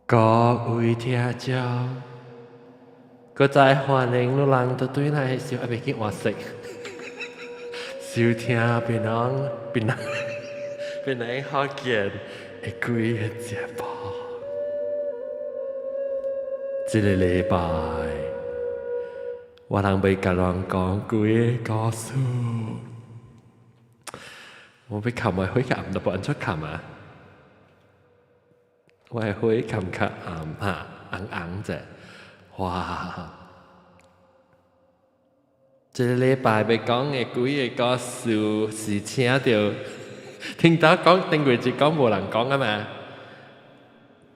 各位聽眾，閣再歡迎你人都對來小阿未去換色，收聽檳榔檳榔檳榔福建的鬼个節目。這个禮拜，我人欲共人講幾个故事。我欲冚我血壓都無按怎冚啊！我的血冚較暗哈，紅紅者，哇！這个禮拜欲講的幾个故事是請著聽到講頂過一講無人講啊嘛，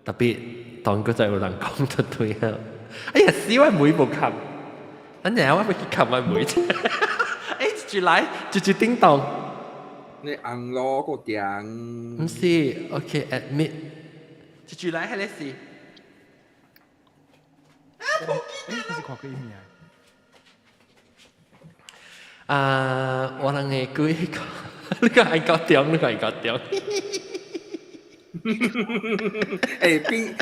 特別當閣再有人講就對啊！哎呀，死我妹無冚，等陣我欲去冚我妹。哎，一句來，一句叮當。你紅攞個點？毋是，OK，admit。一句來，彼个是。欸，這是看過名。啊，我人的鬼個，你個愛搞中，你個愛搞中。欸，邊？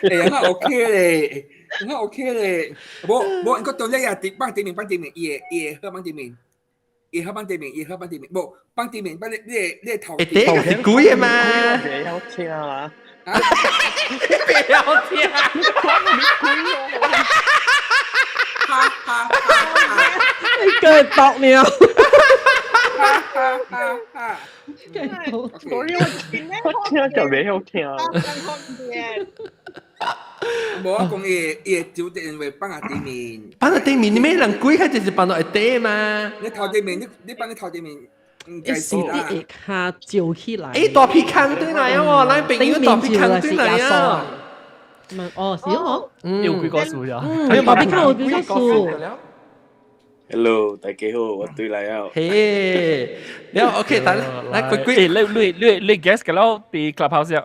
欸，我 OK 咧，我 OK 咧。無無，我當日也放對面，放對面，伊會伊會好放對面，伊好放對面，伊好放對面，無放對面，放你你的你的頭。欸，這個是鬼的嘛？袂曉聽啊！袂曉聽。哈哈哈！你個毒了。哈哈哈哈！我聽就袂曉聽。無我講伊伊會招電話放佇對面。放佇對面，你咩人鬼？佢就是放到下底嘛。你頭對面，你你放你頭對面。一時啲會較照起來。欸，大皮坑對來啊！咱朋友大皮坑對來啊。哦，是哦。有幾個數呀？嗯，大皮坑有幾個數。 Hello，大家好，我對來啊。嘿，了 OK，等來鬼鬼，你你你你 guess 個了，佇 Clubhouse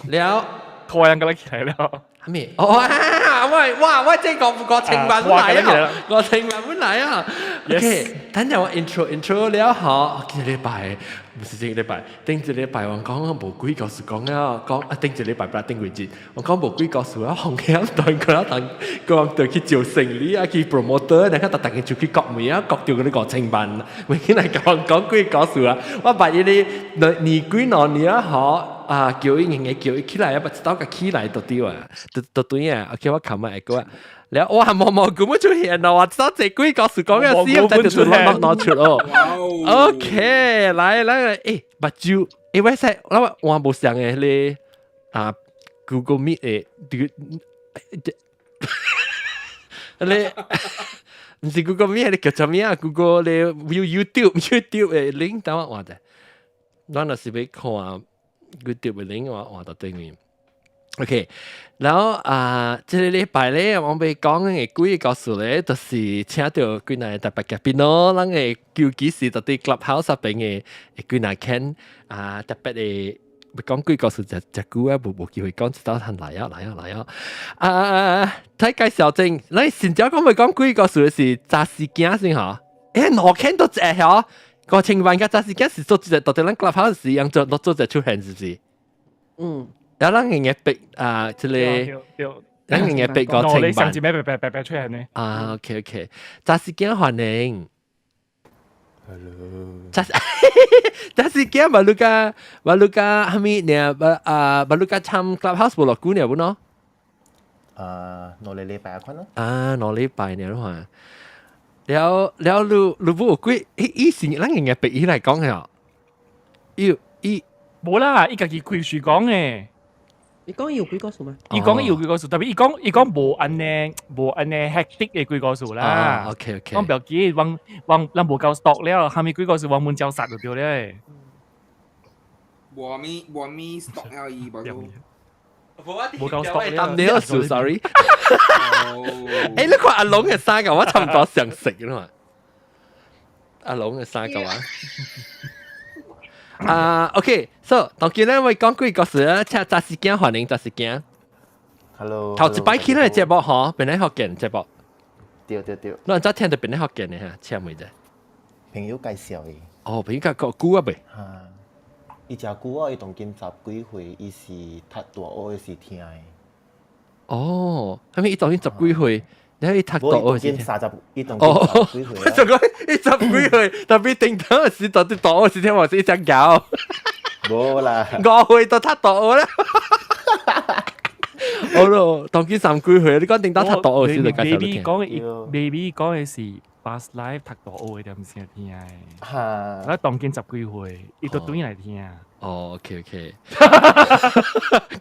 了，突然個起來了。係咪？哦啊！喂，哇！我這個個情萬本來啊，個情萬本來啊。OK，等陣我 intro intro 了嗬，今個禮拜毋是這個禮拜，頂一禮拜我講無鬼故事講啊，講啊頂一禮拜不啦頂幾日，我講無鬼故事啊，紅險斷個啦，等個人就去做生理啊，去 promoter，然後逐逐個就去國門啊，國掉嗰啲5000萬，永遠來講講鬼故事啊，我捌伊咧年幾兩年啊，嗬。啊！叫伊硬硬叫伊起來啊，不知道個起來就對啊，就就對啊。OK，我琴日會過啊。了，哇，毛毛根本出現咯！我知道這鬼故事講嘅死，就就攞攞出咯。OK，來來，欸，目睭，欸，我使我我無上嘅咧啊，Google Meet 的，這個，你毋是 Google Meet，你叫做咩啊？Google 咧 view YouTube YouTube 的 link，等我換者，咱若是欲看。YouTube 的 link 我換到對面。OK，然後啊，這個禮拜咧，我欲講的幾個故事咧，就是請著幾个特別嘉賓咯，咱的尤其是佇 Clubhouse 入邊的幾个 Ken 啊，特別的欲講幾個故事，誠誠久啊，無無機會講，直到他來啊來啊來啊！啊，睇介紹先，咱先只講欲講幾個故事是雜事件先嗬，欸，兩 Ken 都一個嗬。5000萬佮雜事件是做一個，到底咱 Clubhouse 是用做做一出現是毋是？嗯。然後咱硬硬逼啊，這個，咱硬硬逼5000萬。你上次咩白白白出現呢？啊，OK OK，雜事件歡迎。 Hello。雜雜事件嘛，你個嘛你個蝦米呢？啊，嘛你個參 Clubhouse 無偌久呢？無喏？啊，兩個禮拜款咯。啊，兩禮拜呢？話。了了，你你無有幾？伊是咱硬硬逼伊來講的哦。伊伊無啦，伊家己開始講的。你講伊有鬼故事嗎？伊講伊有鬼故事，特別伊講伊講無按呢無按呢 hectic 的鬼故事啦。 OK OK。講不要緊，往往咱無夠 stock 了，蝦米鬼故事往門招殺就對了。無咪無咪 stock 了伊無。無夠 stock 了。了，sorry。欸，你看阿龍的衫共我差毋多相似啦嘛。阿龍的衫共我。啊，OK，so 當今咧我講幾個故事啊，請雜事件歡迎雜事件。 Hello。頭一擺起來節目嗬，檳榔福建節目。對對對。你早聽著檳榔福建的哈，請問者。朋友介紹的。哦，朋友介紹久啊未？哈，伊誠久啊，伊當今十幾歲，伊是讀大學的時聽的。哦，係咪伊當今十幾歲？你伊讀大學時？ 30，伊當哦，幾歲？我就講伊十幾歲，特別頂頭時到啲大學時聽話是一隻狗。無啦，5歲就讀大學啦。好咯，當今三幾歲，你講頂到讀大學時就介紹你 baby 聽。講 baby 講的是 past life 讀大學的點先聽的。哈，我當今十幾歲，伊都轉來聽。哦，OK OK，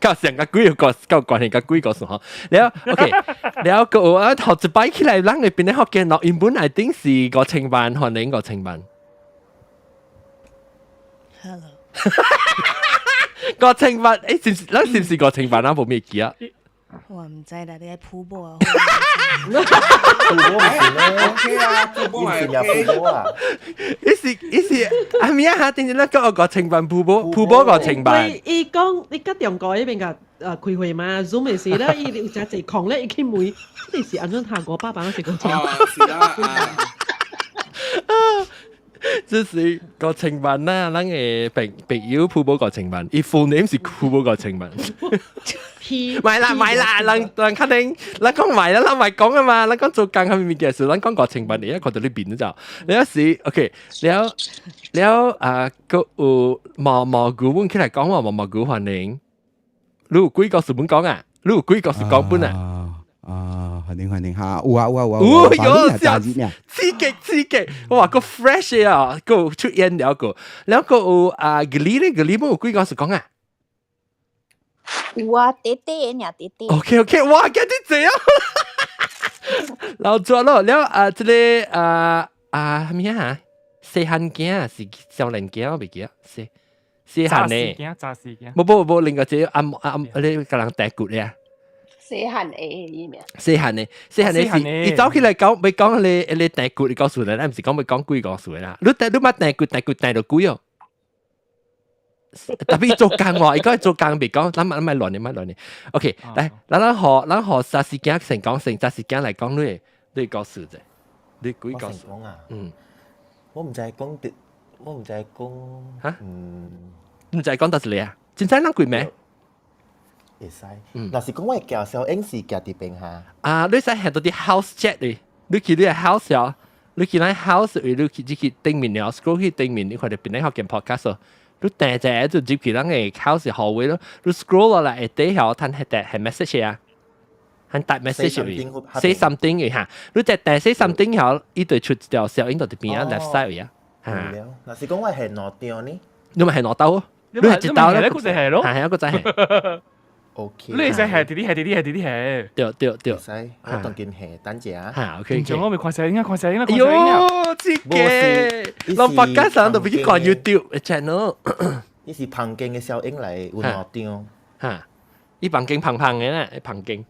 較上個鬼個夠關係個鬼個數嗬。了 OK，了個啊頭一擺起來，咱那邊咧學見咯，原本內頂是5000萬，歡迎5000萬。 Hello。 5000萬，欸，是唔是？咱是唔是5000萬啊？無咩記啊？我唔知啦，你喺鋪波啊？鋪波唔是咩？OK 啊，鋪波係 OK 鋪波啊！伊是伊是阿咪啊哈，定是咱講5000萬鋪波，鋪波5000萬。伊講你甲中國嗰邊個開會嘛，Zoom 的時咧，伊有誠濟空咧，伊去問，這是按怎讀500萬是五千？是啦。這是5000萬啦，咱的朋朋友鋪波五千萬，伊 full name 是鋪波五千萬。唔係啦，唔係啦，人人肯定，咱講唔係啦，咱唔係講啊嘛，咱講做工係物件事，咱講五千萬，你一看到你變咗就，你有時 OK，了了啊，閣有毛毛菇阮起來講話毛毛菇歡迎，你有幾個是本講啊？你有幾個是講本啊？啊，歡迎歡迎哈，有啊有啊有啊，有喲，刺激刺激，哇個 fresh 啊，個出現了個，了個有啊，格里咧格里冇有幾個是講啊？有啊，短短的爾，短短。 OK OK，哇，今日這樣，老做咯，了啊，這個啊啊咩啊？細漢囝是少年囝，我袂記得，細細漢呢？雜事囝。無無無，另外一個阿阿你共人帶骨咧啊？細漢的伊名。細漢的，細漢的是，伊走起來講，欲講你你帶骨，你告訴你，咱毋是講欲講鬼故事啦。你帶你捌帶骨帶骨帶到鬼哦？特別做工喎，伊講做工袂講，咱莫咱莫亂咧，莫亂咧。OK，來，咱咱學咱學啥時間先講先，啥時間來講你你故事者，你鬼故事。講啊？嗯，我毋知講佇，我毋知講。哈？嗯，毋知講佗一个啊？真知咱鬼名？會使。若是講我會行小影是行佇邊下。啊，你使行到啲 house chat 咧，你去你個 house 哦，你去咱 house 位，你去入去頂面了，scroll 去頂面，你看到邊個學見 podcast 哦。你訂一就入去咱個 house 號位咯，你 scroll 落來下底下，趁係係 message 啊，係 type message 位，say something 嘅嚇，你就訂 say something 後，伊就出一條小影到佇邊啊 left side 位啊，嚇。若是講我係兩張呢？你咪係兩兜，你係一兜咧，個就係咯，係一個就係。 OK。你會使係弟弟係弟弟係弟弟係。對對對。使，我當見係等者。嚇，OK。我未看聲，應該看聲，應該哎喲，這個，老百家上都俾佢看 YouTube channel。伊是旁鏡的小影來，有兩張。嚇，伊房間胖胖的啦，伊房間。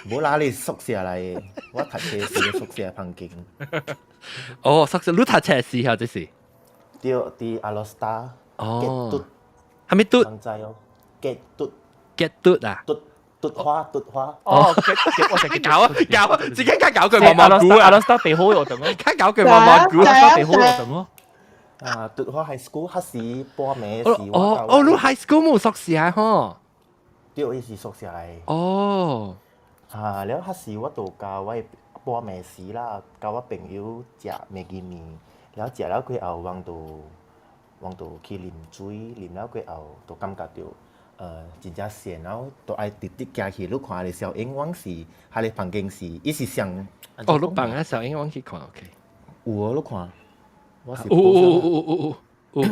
無啦，你宿舍來的，我讀冊時宿舍房間。哦，宿舍你讀冊時候這是？對，佇阿羅斯達。哦。係咪嘟？唔知哦，結嘟。結嘟啊？嘟嘟花嘟花。哦，我成搞啊搞，自己較搞佢毛毛菇啊！阿羅斯達地好又等咯，較搞佢毛毛菇，阿羅斯達地好又等咯。啊，嘟花 high school 彼時半暝時。哦哦，你 high school 無宿舍吼？對，伊是宿舍來。哦。啊，了彼時我就共我的半暝時啦，共我朋友食麥記麵，了食了過後，阮就阮就去啉水，啉了過後就感覺著真正跣，然後就愛直直行去。你看彼個小影，阮是彼個房間是，伊是上。哦，你放啊小影，阮去看 OK。有哦，你看，我是。有有有有有有。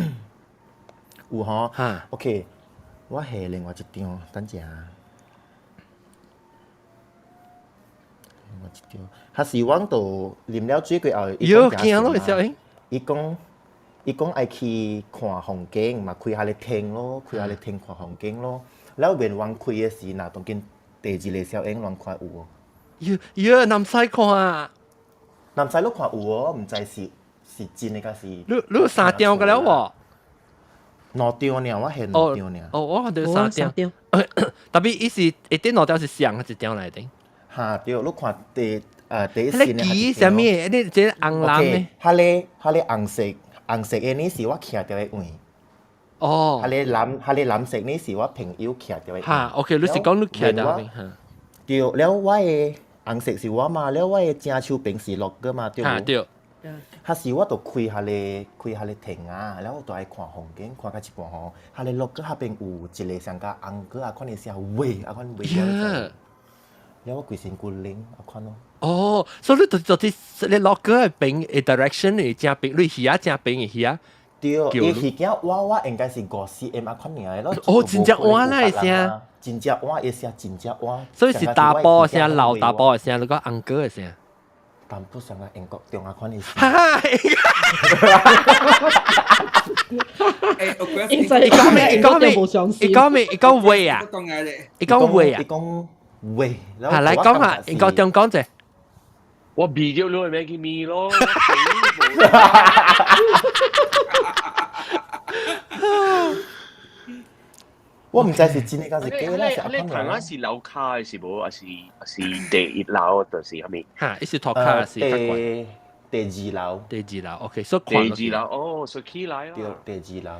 有吼。OK，我下另外一張，等者。另外一張，彼時阮就啉了水過後，喲，驚咯，小英。伊講，伊講愛去看風景，嘛開彼个天咯，開彼个天看風景咯。了面阮開的時，若當今第二個小影，阮看有無？喲喲，南西看啊！南西你看有無？毋知是是真的，抑是？你你有三張個了無？兩張爾，我係兩張爾。哦，我看著三張。特別伊是一頂兩張是雙一張來的。哈對，你看第一線的。你記啥物？你這紅藍的？彼个紅色紅色的呢是我徛著的位。哦。彼个藍彼个藍色呢是我朋友徛著的。哈，OK，你是講你徛著的。對，了我的紅色是我嘛，了我的正手邊是 locker 嘛，對無？對。彼時我就開彼个廳啊，了我就愛看風景，看到一半吼，彼个 locker 彼邊有一個像佮 uncle 仔款的聲，喂，仔款喂我。了我規身軀冷仔款咯。哦，所以你就是你 locker 的邊的 direction 的正邊，你耳仔正邊的耳。對，伊耳仔我應該是5 cm 仔款爾的咯。哦，真正倚啦聲。真正倚，伊聲真正倚。所以是查埔聲，老查埔的聲，你講 uncle 的聲。淡薄像個英國中仔款的聲。哈哈，伊講咩？伊講咩？伊講咩？伊講喂啊！伊講喂啊！伊講喂。啊，來講下，英國中講者。我避咗你咩叫咪咯？我毋知是真的還是假的啦，是你頭先是樓跤的是無？還是還是第一樓？就是啥物？哈，伊是塗跤是第二樓。第二樓，OK，所以第二樓哦，所以起來啦。對，第二樓。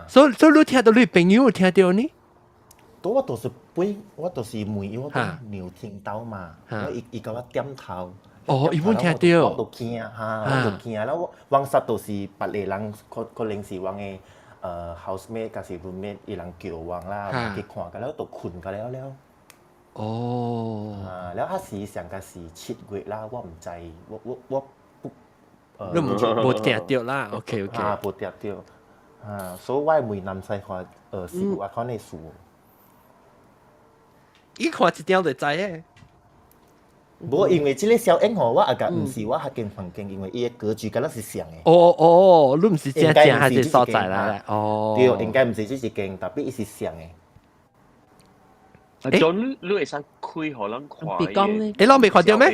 所以你聽到你朋友有聽到呢？都我就是本，我就是問伊，我講你有聽到嘛？我伊伊共我點頭。哦，伊本聽到。我就驚哈，我就驚了。我往實就是別個人，可能是阮的housemate，抑是 roommate，伊人叫阮啦，去看，甲了就睏甲了了。哦。啊，了彼時上個是7月啦，我毋知，我不。你無聽到啦，OK OK。啊，無聽到。啊，所以我問南西看，是有仔款的事。伊看一張就知的。無，因為這个小影吼，我阿甲毋是我彼間房間，因為伊的格局敢若是像的。哦哦，你毋是正正還是所在啦？哦，對，應該毋是這一間，特別伊是像的。阿 John，你會使開予咱看？別講咧。欸，攏未看著咩？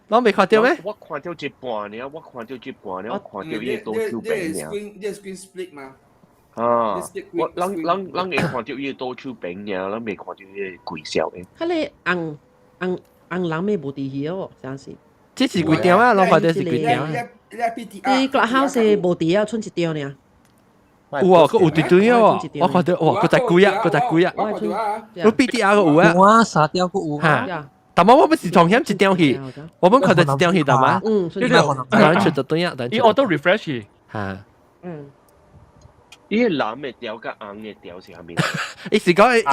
攏未看著咩？我看著一半爾，我看著一半爾，我看著伊的左手邊爾。你 screen split 嘛？啊！我咱會看著伊的左手邊爾，咱未看著伊的規小的。彼个紅紅紅人咩無佇去哦，真是。這是幾點啊？攏看著是幾點啊？佇 Clubhouse 無佇啊，賰一張爾。有啊，閣有佇對啊！我看著哇，閣在幾啊，閣在幾啊！你 BTR 閣有啊？有啊，沙雕閣有啊。但我本是從險一張去，我本看著一張去，但嘛？嗯，等出就對啊，等。伊 auto refresh 嚇。嗯。伊個藍的條佮紅的條是啥物？伊是講伊个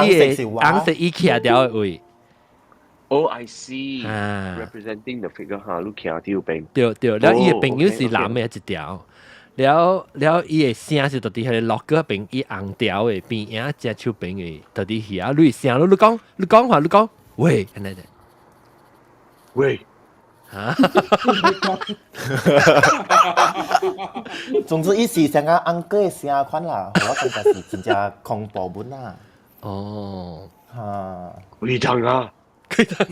伊個紅色伊徛條的位。 Oh, I see. Representing the figure 哈，你徛佇邊。對對，了伊个朋友是藍的一條，了了伊个聲是佇彼个 locker 邊，伊紅條的邊影正手邊的，佇佇遐，你聲你講你講話你講，喂，按呢隻。喂。嚇！總之，伊是像個 uncle 的聲款啦，我感覺是真正恐怖本啦。哦，嚇！幾點啊？幾點？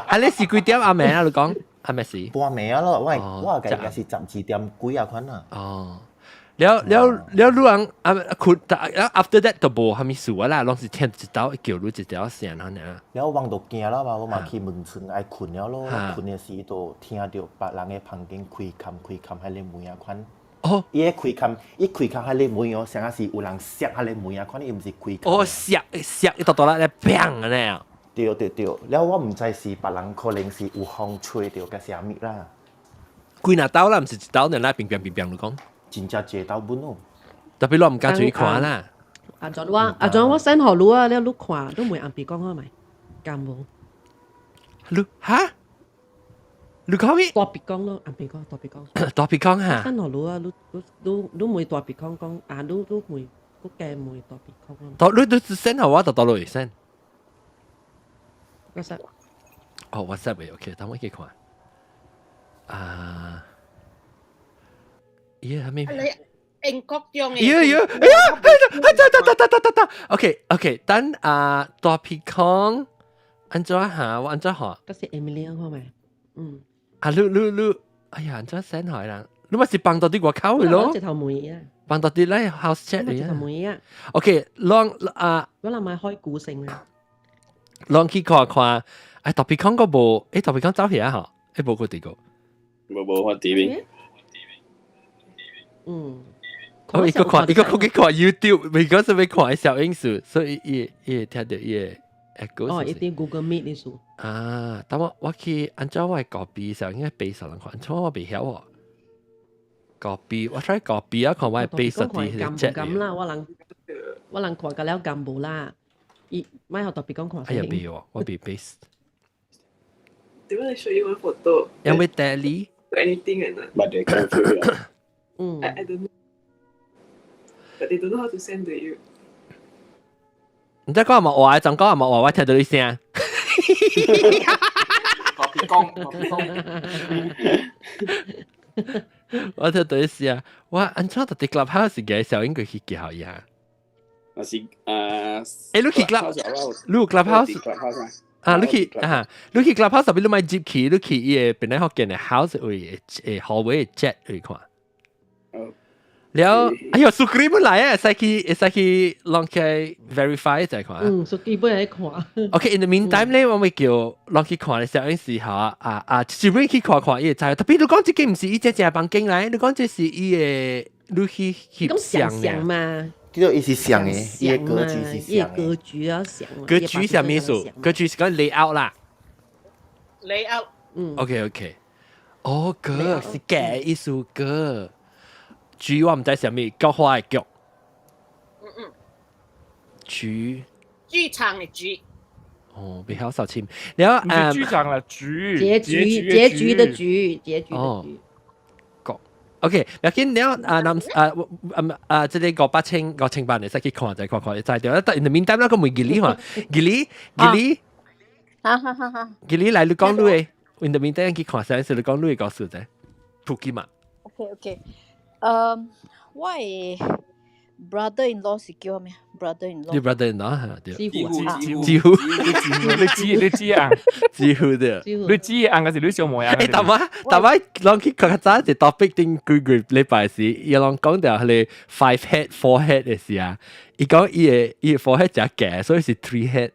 啊，你是幾點阿暝啊？你講阿暝是？半暝啊咯，我應該是12點幾啊款啦。哦，了了了，你人啊睏，after that 就無啥物事啊啦，攏是聽一道叫你一條聲爾。了我就驚啦嘛，我嘛去門窗愛睏了咯，睏的時就聽著別人的房間開冚開冚彼个門仔款。哦，伊个開冚，伊開冚彼个門哦，像啊是有人摔彼個門仔款，伊毋是開冚。哦，摔摔一大大粒咧，砰按呢啊！對對對，了我毋知是別人可能是有風吹著抑是啥物啦。幾若兜啦，毋是一兜爾啦，乒乒乒乒你講。真正濟兜本哦。特別我毋敢出去看啦。阿陣我阿陣我 send 予你啊，了你看，你問紅鼻講好未？敢無？你哈？你講咩？大鼻講咯，紅鼻講，大鼻講。大鼻講哈？ send 予你啊，你你你你問大鼻講講啊，你你問，閣加問大鼻講。到你你 send 予我就到落去 send。 WhatsApp。哦，WhatsApp 的 OK，等我去看。啊，咦，係咪？你英國中的。咦咦，哎呀，哎呀，得得得得得得，OK OK，等啊大鼻孔，按怎下？我按怎下？嗰是 Emily 好未？嗯。啊，你你你，哎呀，按怎 send 予人？你咪是放到佇外口去咯？直頭問啊！放到佇咧 house chat 直頭問啊！OK，攏啊，我諗買開古城啊。攏去看看，哎，大鼻孔閣無，哎，大鼻孔走去啊吼，哎，無閣佇個。無無我佇邊。嗯。哦，伊閣看，伊閣去看 YouTube，未講是欲看小英數，所以伊伊會聽著伊會。Echo。哦，一定 Google Meet 意思。啊，等我去按照我 copy 時候應該 paste 人看，按照我未曉喎。copy 我 try copy 啊，看我 paste 啲 𠹉 唔𠹉啦？我人看甲了𠹉無啦。伊莫學特別講看。哎呀，未喎，我未 paste。 They want to show you one photo. 因為 Tally。 Anything or not? But they can't feel it. I don't know. But they don't know how to send to you. 唔知講係冇話，就講係冇話，我聽到你聲。特別講，特別講。我聽到你聲，我按怎特別 Clubhouse 嘅時候應該去叫呀。我是啊，誒，你去 club，你有 Clubhouse？啊，你去啊，你去 Clubhouse 入邊你咪入去，你去伊個本來福建的 house 位誒 hallway chat 位看。了，哎喲，蘇基本來啊，會使去攏去 verify 再看。嗯，蘇基本來看。 OK，in the meantime 咧，我會叫攏去看的時候，時候啊，隨便去看看伊會知。特別你講這個毋是伊這隻房間來，你講這是伊個你去翕相嘅嘛？叫做伊是像的，伊個格局是像的。格局要像。格局啥物意思？格局是講 layout 啦。 layout。嗯。 OK。哦，格是格意思格。局我毋知啥物，菊花的菊。局。劇場的劇。哦，比較少聽。然後唔是劇場啦，局。結局，結局的局，結局的局。 OK，要緊了啊，南啊啊啊，這個500千5000萬會使去看再看看，知對。但 in the meantime，我個問吉利嘛，吉利吉利，哈哈哈哈。吉利來你講你的，in the meantime 去看啥是你講你的故事者，普吉嘛。 OK，我的 brother in law 是叫咩？brother in law。你 brother in law 嚇？對。師傅，師傅，你知你知啊？師傅對。你知啊？還是你小妹啊？誒，大媽大媽，攏去較早一 topic 頂幾個禮拜時，伊攏講到彼個 five head four head 的時啊，伊講伊個 forehead 誠懸，所以是 three head。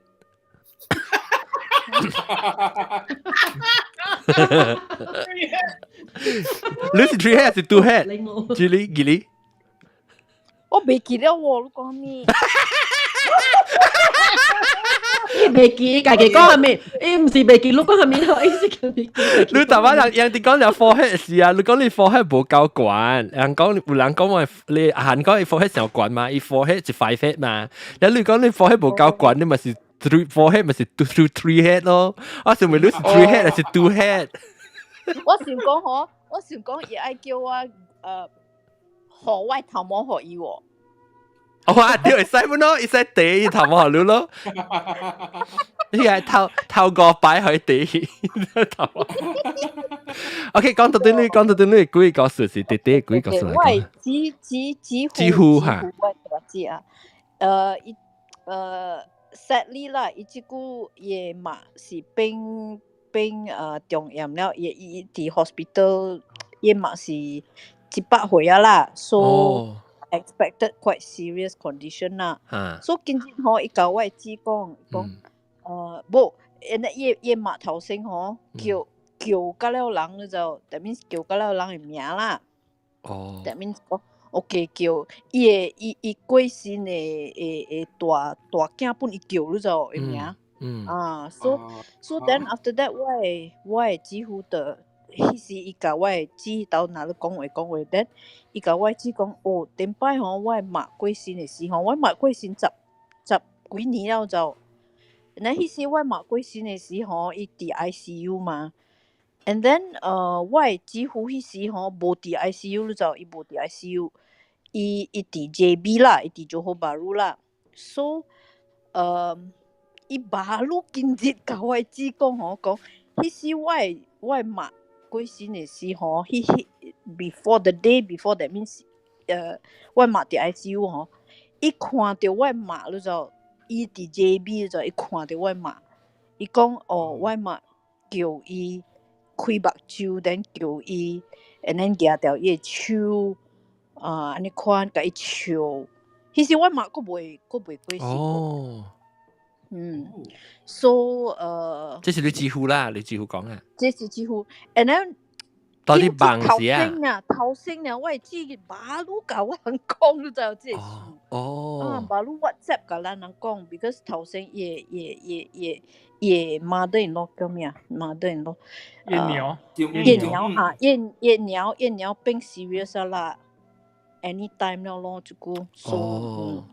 你是 three head 還是 two head？吉利吉利。我袂記得喎，你講咩？伊袂記，家己講啥物？伊毋是袂記，你講啥物？伊是叫袂記。你逐擺人人哋講了 forehead 是啊，你講你 forehead 無夠懸，人講有人講話你韓講伊 forehead 上懸嘛，伊 forehead 是 five head 嘛，但你講你 forehead 無夠懸，你咪是 three forehead 咪是 two two three head 咯。我想問你是 three head 還是 two head？我想講嗬，我想講伊愛叫我予我頭毛予伊喎。哇！對，會使不咯？會使地頭毛予你咯。你係頭頭個擺喺地頭。OK，講到對你，講到對你，幾個故事是弟弟幾個故事嚟我係姊姊姊夫嚇。我大姊啊，伊sadly 啦，伊這久伊嘛是變中炎了，伊伊佇 hospital，伊嘛是100歲啊啦，so expected quite serious condition 啦。所以今日吼，伊共我姊講講，無，因伊伊媽頭先吼叫叫甲了人，你就 that means 叫甲了人的名啦。哦。 that means 講，OK 叫伊的伊伊過身的的的大大囝本伊叫你就的名。啊，so then after that 我的姊夫就彼時伊共我的姊兜若咧講話講話，then 伊共我的姊講，哦，頂擺吼我的媽過身的時吼，我媽過身十幾年了就，那彼時我媽過身的時吼，伊佇 ICU 嘛，and then 我的姊夫彼時吼無佇 ICU 你知，伊無佇 ICU，伊佇 JB 啦，伊佇 Johor Bahru 啦，so 伊 baru 今日共我的姊講吼，講彼時我的媽過身的時吼，彼 before the day before that means 我媽佇 ICU 吼，伊看著我媽你知，伊佇 JB 就伊看著我媽，伊講哦，我媽叫伊開目睭，then 叫伊，and then 舉著伊的手，啊，按呢款共伊笑。彼時我媽閣未過身。哦。嗯，so 這是你姊夫啦，你姊夫講啊。這是姊夫，and then 到底房時啊？頭先啊，頭先啊，我的姊馬路共我人講，你知影這個事。啊，馬路 WhatsApp 共咱人講，because 頭先伊伊伊伊伊 mother in law 叫咩啊？mother in law。燕鳥。燕鳥啊，燕燕鳥燕鳥變 serious 啦，anytime 了咯，這久。哦。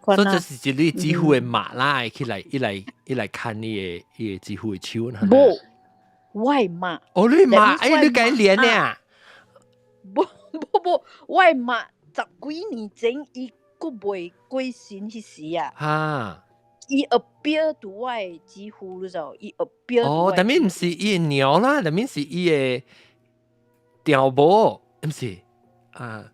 所以就是你姊夫的媽啦，起來伊來伊來牽伊的姊夫的手。無，我的媽。哦，你媽，哎，你共伊連啊？無無無，我的媽十幾年前伊閣未過身彼時啊。伊 appear to 我的姊夫，你知無？伊 appear。哦，但面毋是伊的娘啦，但面是伊的丈母，毋是啊？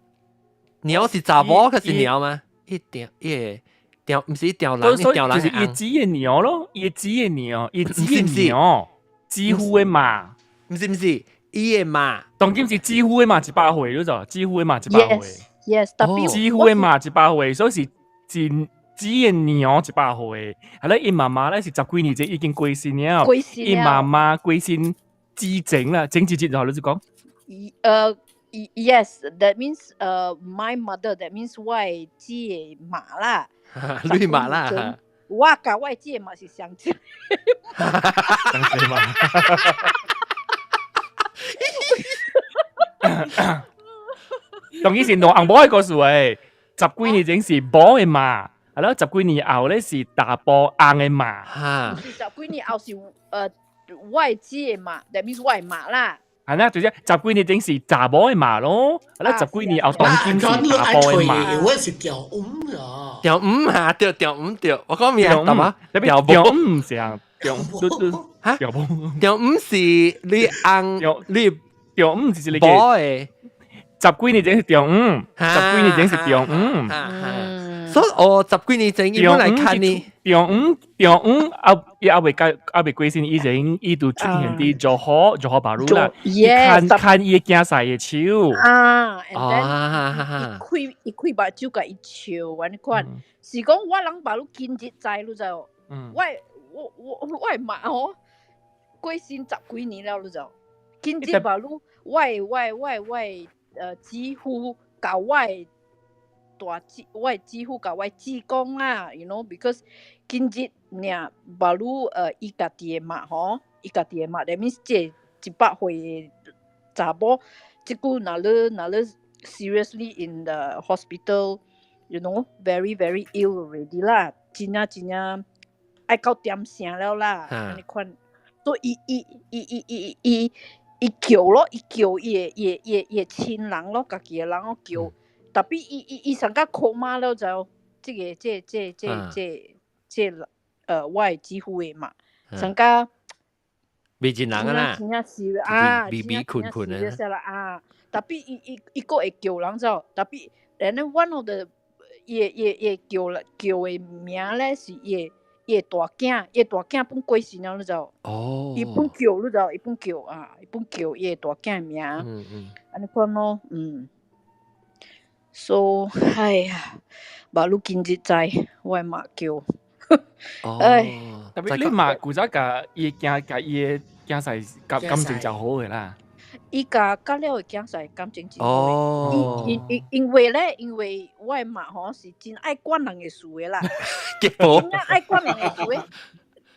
娘是查某，還是娘嗎？伊丈伊的丈毋是丈人，丈人就是伊姊的娘咯，伊姊的娘，伊姊的娘，姊夫的媽，毋是毋是，伊的媽，當今是姊夫的媽100歲，你知？姊夫的媽100歲，yes，特別姊夫的媽100歲，所以是是姊的娘100歲，係咧，伊媽媽咧是十幾年前已經過身了，伊媽媽過身之前啦，前一日就你就講，Yes, that means my mother, that means 我的姊的媽啦，你媽啦，我佮我的姊的媽是相親，相親嘛。當然是兩翁某的故事誒，十幾年前是某的媽，係咯，十幾年後咧是查埔翁的媽。哈，是十幾年後是我的姊的媽，that means 我的媽啦。係啦，就是十幾年前是查某的媽咯，係啦，十幾年後當今是查埔的媽。我是丈母啊。丈母啊，對，丈母對，我講咩啊？大媽，丈母是啊，丈母哈，丈母，丈母是你翁，你丈母是你某的。十幾年前是丈母，十幾年前是丈母。所以哦，十幾年前伊本來看你，丈母丈母啊，伊猶未過猶未過身以前，伊就出現佇柔佛柔佛巴魯啦，伊牽牽伊的囝婿的手。啊，and then 伊開伊開目睭共伊笑，按呢款，是講我人巴魯今日知，你知無？我我我我的媽吼過身十幾年了，你知無？今日巴魯，我的我的我的我的姊夫共我的大姊，我的姊夫共我的姊講啊，you know，because 今日爾巴魯伊家己的媽吼，伊家己的媽，that means 這個100歲的查某，這久若你若你 seriously in the hospital，you know，very very ill already 啦，真正真正愛到點聲了啦，按呢款，所以伊伊伊伊伊伊伊叫咯，伊叫伊的伊的伊的伊的親人咯，家己的人咯叫。特別伊伊伊上甲 coma 了就，這個這這這這這我的姊夫的嘛，上甲未見人啊啦，真正是啊，微微困困的啦啊，特別伊伊伊閣會叫人走，特別 and then one of the 伊伊伊叫了叫的名咧是伊的伊的大囝，伊的大囝本過身了，你知無？伊本叫你知無？伊本叫啊，伊本叫伊的大囝的名，按呢款咯，嗯。So，哎呀，巴魯今日知，我的媽叫。哎，特別你媽古早共伊囝共伊的囝婿感感情就好的啦。伊共甲了的囝婿感情真好。因因因為咧，因為我的媽吼是真愛管人的事的啦，真正愛管人的事的。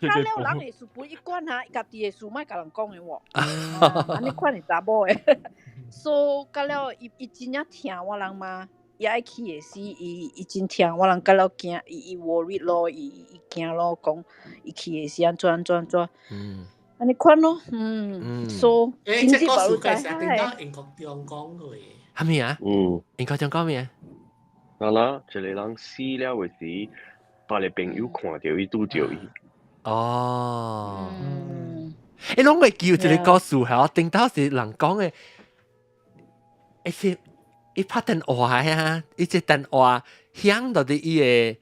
甲了人的事不伊管哈，家己的事莫共人講的喎。按呢款的查某的。所以甲了伊伊真正疼我人嘛，伊愛去的時，伊伊真疼我人，甲了驚，伊伊 worried 咯，伊伊驚咯，講伊去的時按怎按怎按怎。按呢款咯，嗯，所以欸，這個故事係點解英國中講過的？係咪啊？嗯。英國中講咩？嗱啦，一個人死了的時，別个朋友看著伊，拄著伊。哦。欸，攏會記一個故事係，頂頭是人講的。欸是，伊拍電話啊，伊這電話響到佇伊的，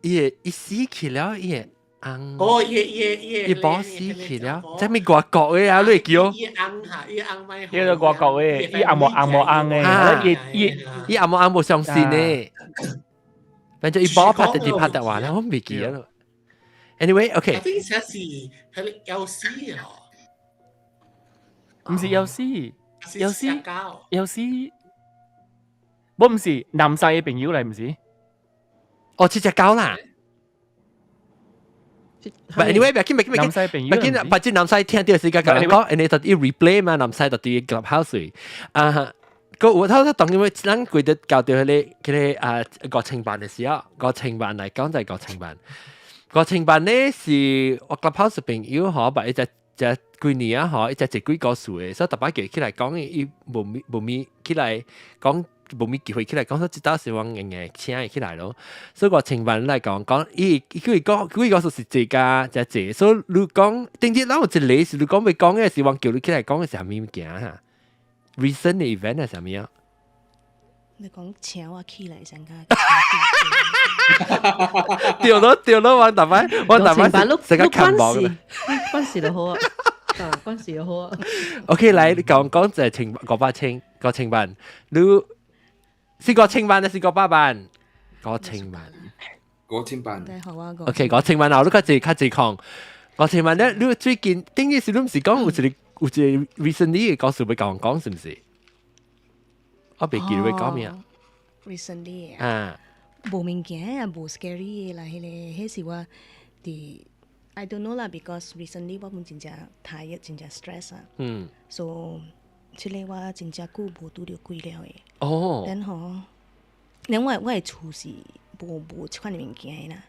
伊的伊死去了，伊的翁。哦，伊伊伊伊某死去了，這物外國的啊，你會記哦？伊翁哈，伊翁咪。伊個外國的，伊翁無翁無翁的，伊伊伊翁無翁無相信的。反正伊某拍電拍電話咧，我未記得了。Anyway，OK。我聽寫是係 L C 啊。毋是 L C。有時有時，我毋是南西嘅朋友嚟，毋是？哦，這隻狗啦。But anyway，別緊別緊別緊，南西朋友別緊，反正南西聽到時間講講，人哋就要 replay 嘛，南西就佇 clubhouse 啊。個我頭頭當因為咱規得搞到彼個啊5000萬的時候，五千萬來講就係五千萬。五千萬咧是我 clubhouse 朋友嗬，把一隻隻幾年啊嗬，一隻一幾個數的，所以逐擺叫起來講，伊無咪無咪起來講。無咪機會起來講，說這道是我硬硬請伊起來咯。所以五千萬來講講，伊伊佢講佢講說是這家這這，所以你講頂日咱有一個是你講欲講的是我叫你起來講的是啥物物件哈？Recent event 係啥物啊？你講請我起來先較。對咯對咯，我逐擺成個看望啦。關事就好啊，啊關事就好啊。 OK，來你講講就係千五百千五千萬，你是5000萬還是500萬？五千萬。 5000萬。 OK，五千萬後你較濟較濟講。五千萬咧，你最近頂日時你毋是講有一個 recently 嘅故事欲共我講是毋是？我袂記得欲講咩啊。 Recently 啊。無物件啊，無 scary 啦，彼個彼是我佇 I don't know 啦，because recently 我本真正 tired，真正 stress 啊。So 這個我真正久無拄著鬼了的。然後，然後我的厝是無這款的物件的啦。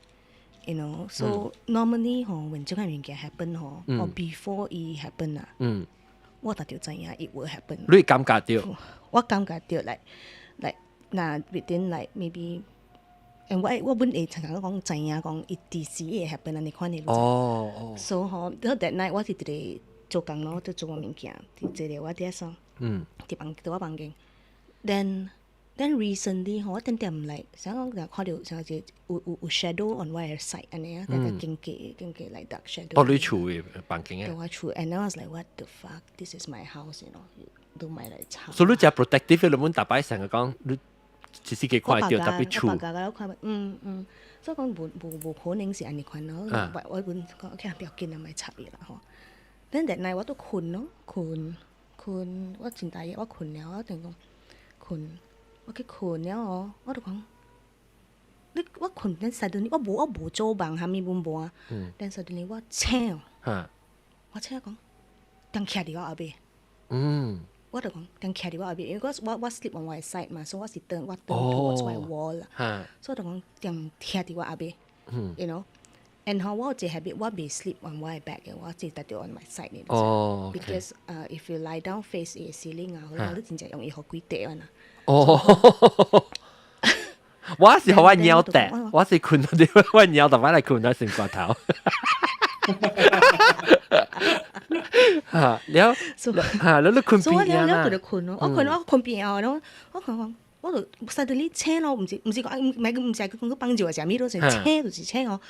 So normally 吼，when 這款物件 happen 吼，or before 伊 happen 啊，我就著知影 it will happen。你會感覺著？我感覺著 like 若 within like maybe。and 我本會常常講知影講伊佇時會 happen 按呢款的。So 吼，到 that night 我是佇咧做工咯，佇做我物件，佇坐咧我 desk 佇我房間。Then recently 吼，我點點來，想講看著像一個有 shadow on 我的 side 按呢啊，那個經過經過 like dark shadow。到你厝的房間啊？佇我厝，and I was like what the fuck? This is my house. 都莫來吵。所以你誠 protective，你阮逐擺成日講你。其實佢看著特別厝。我別家我看，嗯嗯，所以講無可能是按呢款咯。我本講 OK 不要緊啊，莫插伊啦吼。Then that night 我都睏咯，睏睏，我真大熱，我睏了，我定講睏，我去睏了哦，我就講，你我睏 then suddenly 我無做夢，啥物阮無啊。Then suddenly 我醒，我醒講，人徛佇我後尾。我就講，人徛佇我後面，因為我 sleep on 我的 side 嘛，所以我是turn towards 我的 wall 啦，所以我就講人徛佇我後面，and 吼我有一個 habit，我袂 sleep on 我的 back 的，我只直直 on my side 的。Because if you lie down face 伊 ceiling 啊，你真正容易予鬼綴啊。哦，我是予我貓綴，我是睏到啲我貓逐擺來睏到成骨頭。嚇了嚇，你睏邊啊？我就睏咯，我睏我睏邊啊，然後我睏講，我就 suddenly 醒咯，毋是講毋是講去幫助啊，啥物都是醒就是醒哦。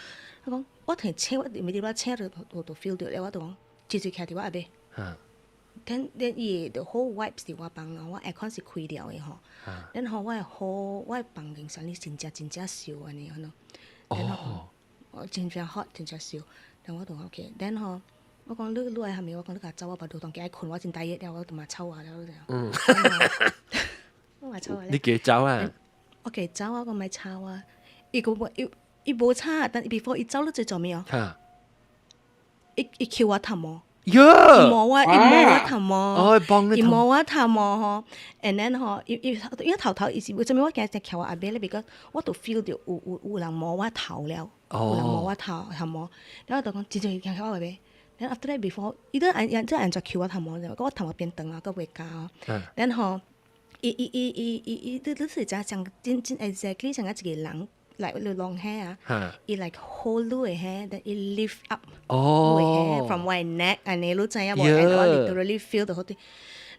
我講我突然醒，我未伫我醒就我就 feel 著了，我就講直直徛佇我後尾。Then 伊的 whole vibes 佇我房哦，我 aircon 是開了的吼。然後我的 whole 我的房間啥物真正真正燒按呢，喏。哦。我真正 hot，真正燒。然後我就 OK，then 吼，我講你愛蝦米？我講你共走，我巴肚當家睏，我真大熱了，我就嘛臭啊了。我嘛臭啊。你叫走啊？我叫走啊，我莫吵啊。伊個無伊伊無吵，但 before 伊走，你知做咩哦？伊抾我頭毛。喲！伊摸我頭毛。哦，幫你。伊摸我頭毛吼，and then 吼，伊伊因為頭頭伊是為啥物我驚只徛我後尾咧？because 我都 feel 著有人摸我頭了，有人摸我頭毛，然後就講直接徛我後尾。then after that before，伊都按按這按怎抾我頭毛，我頭毛變長啊，閣袂咬。然後伊伊伊伊伊伊，你是知像真真 exactly 像一個人。like 你 long hair 啊，伊 like hold 你的 hair，then 伊 lift up 你的 hair from 我的 neck，按呢你知影無？and 我 literally feel 到好啲。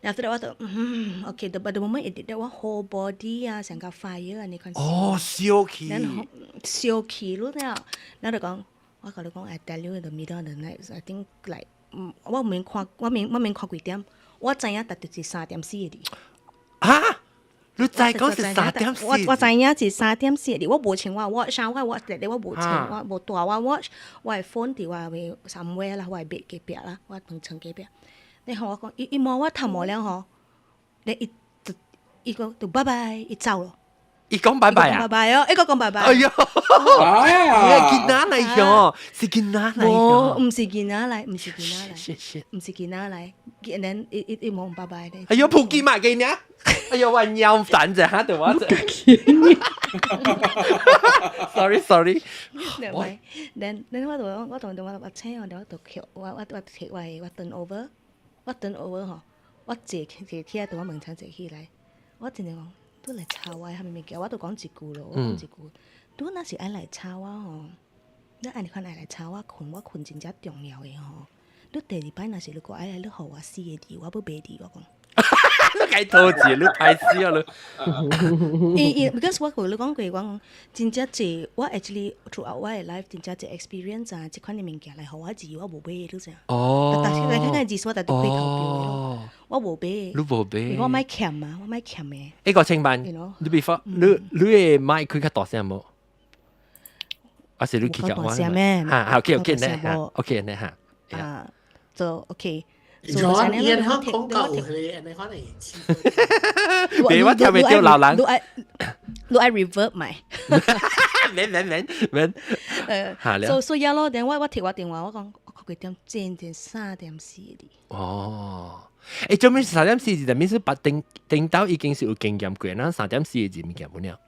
然後我就嗯，OK，but the moment it did that，我 whole body 啊，成個 fire 按呢款。哦，燒起。然後燒起，你知影？然後就講，我共你講，I tell you in the middle of the night，I think like，我免看，我免看幾點，我知影逐就是3點四個字。啊？你知講是三點四？我知影是三點四個字，我無穿我 watch 啊，我 watch 咧，我無穿，我無帶我 watch，我的 phone 佇我的 somewhere 啦，我的 bed 隔壁啦，我床床隔壁。你予我講，伊摸我頭毛了吼，你伊就伊講就拜拜，伊走咯。伊講拜拜啊？拜拜哦，伊個講拜拜。哎喲，係囡仔嚟嘅，是囡仔嚟嘅。毋是囡仔嚟，毋是囡仔嚟，毋是囡仔嚟。然伊伊伊冇拜拜咧。哎喲，普吉嘛嘅呢？哎喲，我腰蛋啫嚇，對我。Sorry sorry。 Then 我就我同我我請我就叫我我我提我我 turn over，我 turn over 吼，我坐坐起來，同我門前坐起來，我真係講，你來吵我啥物物件，我都講一句咯，我講一句，你若是愛來吵我吼，你按呢款愛來吵我睏，我睏真正重要的吼。你第二擺若是你閣愛來，你予我四個字，我欲袂佇我講。你計拖字，你歹死啊你！伊伊，because 我共你講過，我講真正濟，我 actually throughout 我的 life 真正濟 experience 啊，這款的物件來予我字，我無買，你知影？哦。但是來看看字，我特別開投票的咯，我無買。你無買？我莫欠嘛，我莫欠的。一個清辦，你 before 你你會麥開較大聲無？還是你去講我？嚇，OK OK 呢嚇，OK 呢嚇。啊，就 OK。咗伊香講夠佢，你可能別我聽袂到老人。你愛你愛 reverb 咪？免免免免。所所以咯，等我我提我電話，我講我幾點正正3點4字。哦，誒，做咩3點4字？就面是白頂頂到已經是有經驗過，那3點4字物件無了。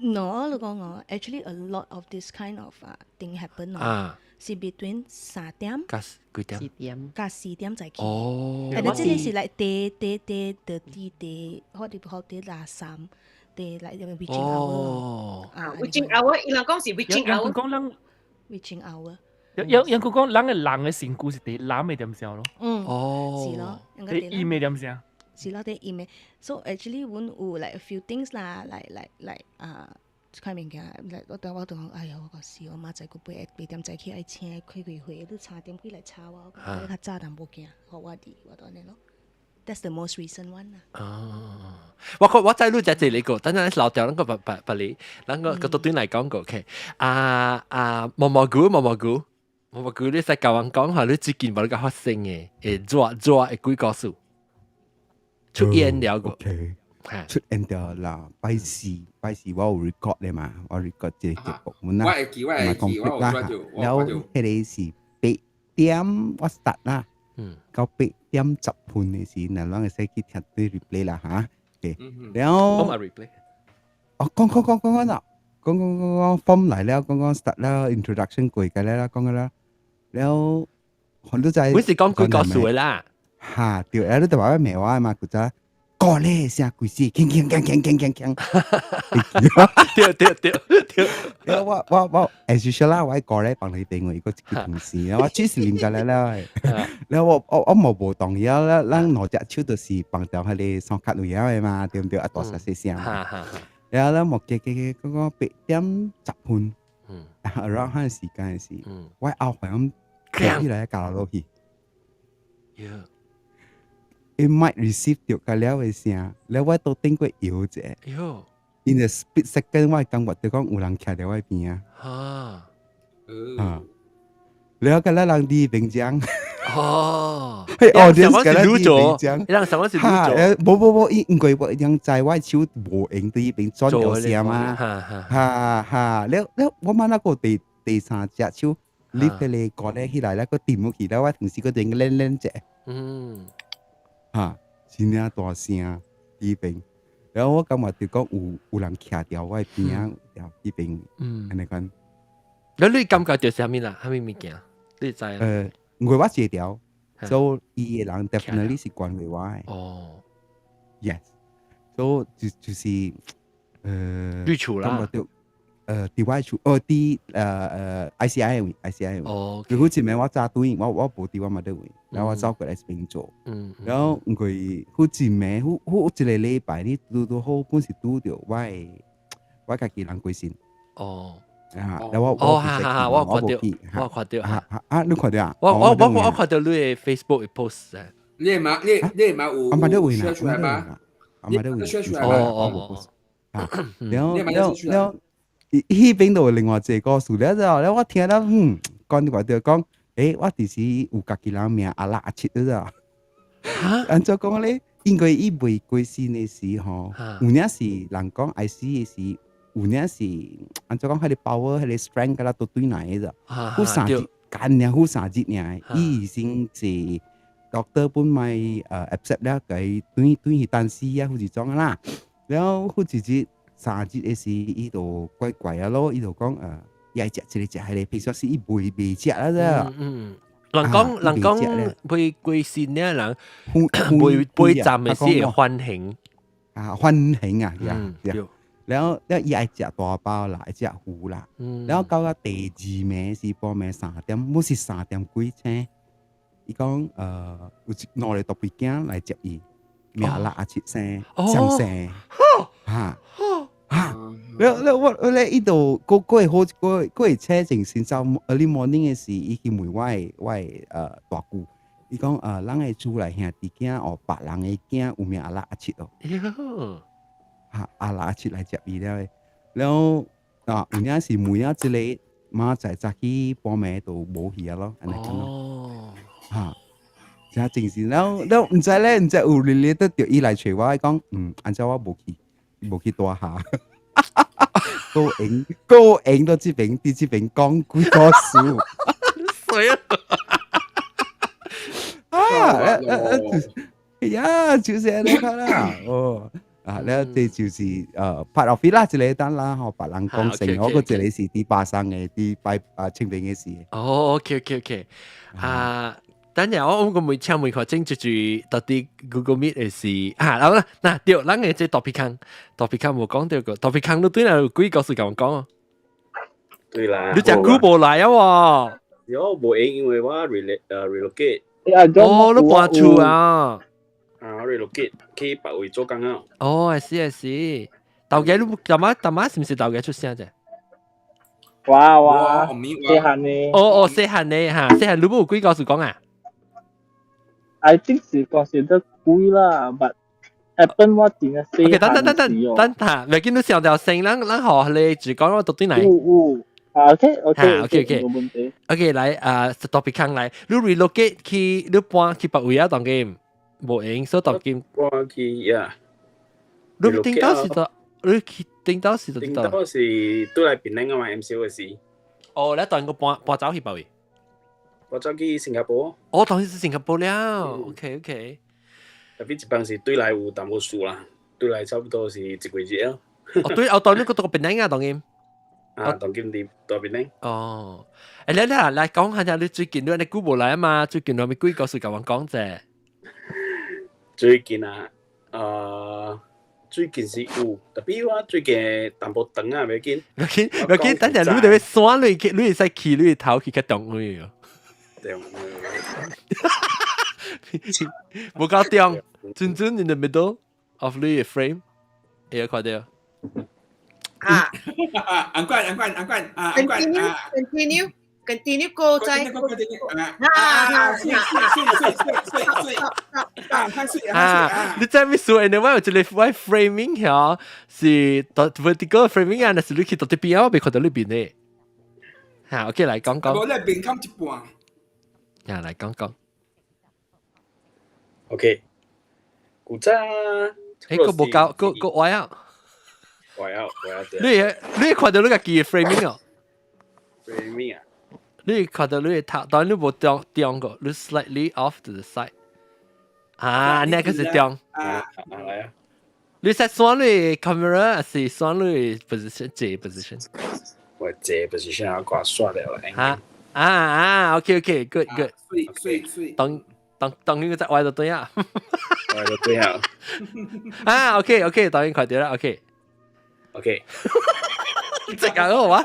No，你講我 actually a lot of this kind of thing happen 啊。是 between 3點加幾點？4點加4點再起。哦。但係這個是 like 第第第第第第，我哋學第垃三，第 like witching hour。啊，witching hour，伊人講是 witching hour。講人 witching hour。有有佢講人嘅人嘅身軀是第藍嘅點聲咯。嗯。哦。是咯。第陰嘅點聲。是咯，第陰嘅。So actually，阮有 like a few things 啦，like 啊。這款物件，我等我就講，哎呀，我講死，我明仔載閣8點早起愛請開開會，你3點幾來吵我，我較早但無驚，予我佇，我就按呢咯。That's the most recent one 啦。哦，我我知你只這個，等陣老掉那個白白白你，那個個對來講過，OK，啊啊，毛毛菇毛毛菇毛毛菇，你使教人講下你最近無你個發生嘅，會熱熱的鬼故事，出現了個。出現掉啦，拜四拜四我有 record 咧嘛，我 record 這個節目啦，我會記，我會記，我有抓住，然後彼個是8點我 start 啦，到8點10分的時，那攏會使去聽對 replay 啦嚇，然後我 replay，哦，講講講講講啦，講講講講 form 來了，講講 start 了，introduction 過個了，講個了，然後很多在，我是講鬼故事的啦，嚇，對，啊，你就話我罵我嘛，古早。過咧聲鬼死，鏗鏗鏗鏗鏗鏗鏗，對對對對。我我我，as usual 啦，我過咧幫你俾我一個同事，我只是啉過來了。然後我我我無無動搖啦，咱兩隻手就是放掉彼个雙卡位的嘛，對毋對？啊，大細細聲。然後咱木記記記，嗰個8點10分，around 彼時間時，我後邊跳起來咬落去。伊 mic receive 到個了的聲，了我都頂過搖一下。喲 In the split second，我感覺到講有人徛佇我邊啊。哈。啊。了個咱人佇邊講。哦。嘿，哦，你是個佇邊講。伊人什麼是擼做？無無無，伊因為我人知我手無閒佇彼邊轉到聲嘛。哈哈，了了，我嘛那個第第三隻手 lift 彼個歌咧起來，了閣掂落去，了我同時閣電個練練者。哈，真正大聲佇邊，然後我感覺就講有有人徛佇我邊仔，佇邊，按呢款。那你感覺著啥物啦？啥物物件？你知？因為我坐牢，所以伊个人 definitely 是關懷我的。哦，yes，所以就就是，你厝啦。感覺著，佇我厝，哦，佇ICI 位，ICI 位。哦。佢好似暝我早轉，我我無佇我嘛佗位，然後我走過來這邊做。然後因為好一暝，好好一個禮拜，你拄拄好本是拄著我的我家己人過身。哦。啊！然後我哦，哈哈，我看著，我看著，啊，你看著啊？我我我我看著你的 Facebook 的 post 啊。你嘛你你嘛有 share 出來嗎？你 share 出來嗎？哦哦哦。然後然後然後，彼邊就有另外一個故事了之後，了我聽了嗯，講話就講，欸，我其實有家己人名阿六阿七了。按怎講咧？因為伊未過身的時吼，有影是人講愛死的時，有影是按怎講，彼個 power，彼個 strength 敢若都對來的，好三日，幹爾好三日爾，伊醫生是 doctor 本咪accept 了，共轉轉去等死啊，或是怎啊啦，了好一日三日的時，伊就怪怪啊咯，伊就講伊愛食這個食彼個，平常時伊袂袂食啦啫。嗯，人講人講袂過身呢人，袂袂站的是會反應。啊，反應啊，對。了了，伊愛食大包啦，愛食魚啦。了到了第二暝是半暝三點，毋是三點幾醒。伊講有一兩个獨臂囝來接伊，名六啊七生，相生，哈哈。了了我我咧伊就閣會好，閣會車前先走 early morning 的時，伊去問我的大姑，伊講咱的厝內兄弟囝哦，別人的囝有名阿六阿七哦。哈，阿六阿七來接伊了的，了啊有影是每啊一个明仔早起半暝就無去啊咯，按呢款咯。哈，真正是了了，毋知咧，毋知有 related 著伊來揣我，伊講按怎我無去，無去大廈。閣閒閣閒到這邊，佇這邊講幾個事。衰啊！啊，呀，就是按呢款啦，哦，啊，了這就是part of it 啦，一個等啦，吼，別人講成，我閣一個是佇巴生的，佇拜啊清明的時。哦，OK，啊。等陣我個每請每個整就住到底 Google Meet 的是啊，好啦，嗱對，咱的這 topic 康，topic 康無講到個 topic 康，你對來有幾個事共我講啊？對啦，你誠久無來啊喎？有無閒，因為我 relocate。哦，你搬厝啊？啊，relocate 去別位做工啊。哦，係是係，豆家你淡仔淡仔是毋是豆家出聲啫？哇哇，細漢呢？哦哦，細漢呢嚇，細漢你無有幾個事講啊？ I think 是講是得貴啦，but happen 我真係細 OK，等等等等等下，袂緊你上條聲，咱咱學你只講我讀對來。有有，啊 OK OK OK 冇問題。 OK 來啊，topic 康來，你 relocate 去你搬去別位啊？當今無閒，所以當今搬去呀。你頂到時就你去頂到時就頂到是對來檳城啊嘛，MCO 的時。哦，你當個搬搬走去別位？我走去新加坡。哦，當時是新加坡了。OK。特別一般是對來有淡薄事啦，對來差不多是一個月哦。哦，對，哦，當你個到檳城啊，當今。啊，當今佇大檳城。哦，欸，來來來講下你最近你久無來啊嘛？最近有咩幾個事共我講者？最近啊，最近是有，特別我最近淡薄長啊，袂緊。袂緊，袂緊，等陣你得刷你去，你會使去你頭去較中位哦。中。無夠中，準準 in the middle of 你的 frame，會看著。啊！按關按關按關啊！按關啊！Continue continue 過再啊啊！水水水水水水啊！看水啊！你知咩數？你我有一個我 framing 遐是 vertical framing 啊，那是你去到這邊，我未看到呢邊的。嚇，OK 來講講。我咧邊冚一半。啊，來講講。 OK，古早。欸，閣無夠，閣閣歪啊！歪啊歪啊！你看到你家己的 framing 哦？framing 啊？你看到你的頭，當然你無中中過，你 slightly off to the side。啊，那個是中。啊，來啊！你使選你 camera 還是選你 position 這 position？我這 position 我掛刷了啦。啊啊啊！OK OK，good good。水水水。當當當呢個在歪就對啊。歪就對啊。啊，OK OK，當然快啲啦，OK。 OK。即刻好嘛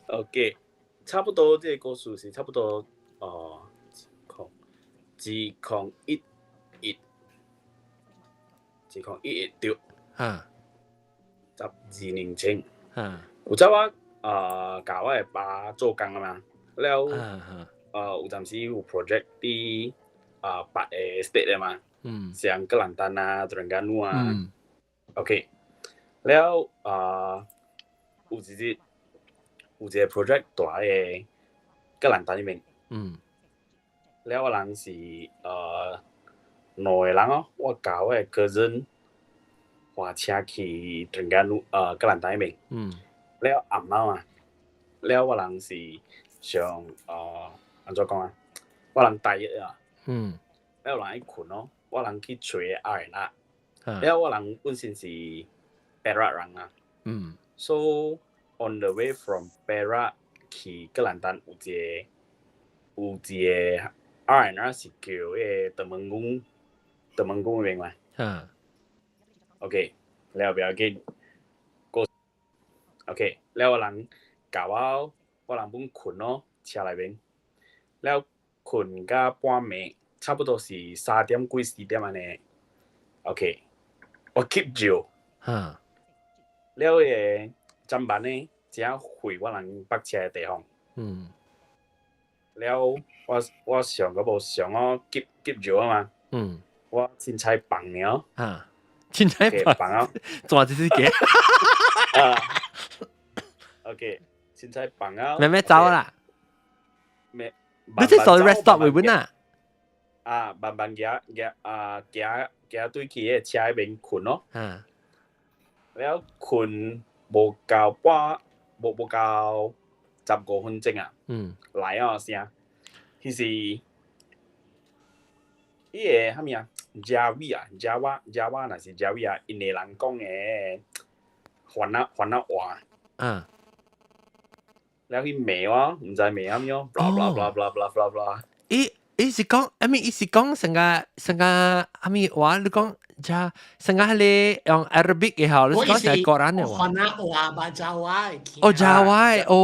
？OK，差不多這個故事是差不多哦，空2011，2011對，12年前，有早我共我的爸做工啊嘛，了，有陣時有 project 佇啊別个 state 的嘛，像吉蘭丹啊、登嘉樓啊，OK，了啊有一日有一個 project 蹛佇吉蘭丹彼邊，了我人是兩個人哦，我共我的 cousin 駛車去登嘉樓吉蘭丹彼邊。了暗暝啊，了我人是上按怎講啊？我人大約啊，了有人愛睏咯，我人去揣 R&R，了我人本身是 Perak 人啊。So on the way from Perak 去吉蘭丹有一個 R&R 是叫彼個 Temenggung 彼邊嘛。OK，了不要緊，過 OK，了我人共我我人本睏咯，車內面，了睏甲半暝，差不多是3點幾4點按呢。OK，我吸尿，了彼個砧板呢，正回我人泊車的地方。了我上個無上哦，急急尿啊嘛。我凊彩放爾。啊，凊彩放放啊，做這是嘅。啊，OK，凊彩放啊。慢慢走啦。咩？你這屬 rest stop 位本啊？啊，慢慢行行啊，行行對去彼個車彼邊睏咯。了睏無夠半，無夠15分鐘啊。來哦聲，彼是彼個啥物啊？Jawi 啊，Jawa Jawa 若是 Jawi 啊，𪜶个人講的番仔番仔話。了去罵我，毋知罵啥物哦，blah blah blah blah blah blah blah。伊伊是講，I mean 伊是講成個成個啥物話？你講這成個彼個用 Arabic 嘅吼，你是講成個人嘅話？番仔話吧，Jawa 的。哦，Jawa 哦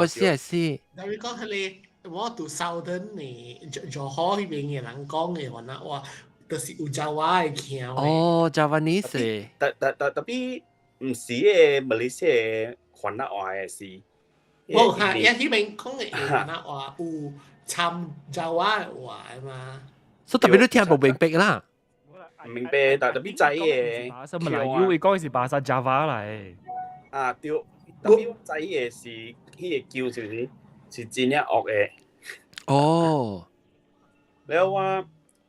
哦，是是。但係講彼個我住 Southern 的，柔佛彼邊的人講的番仔話，就是有 Jawa 的腔。哦，Javanese。但但但 tapi 毋是彼個馬來西亞番仔話的是。無哈，伊彼邊講的番仔話有摻 Jawa 的話嘛。所以特別你聽無明白啦。毋明白，但 tapi 知的。巴沙馬來語，伊講的是 bahasa Java 來。啊對，tapi 我知的是彼個叫是毋是？是真正惡的。哦。了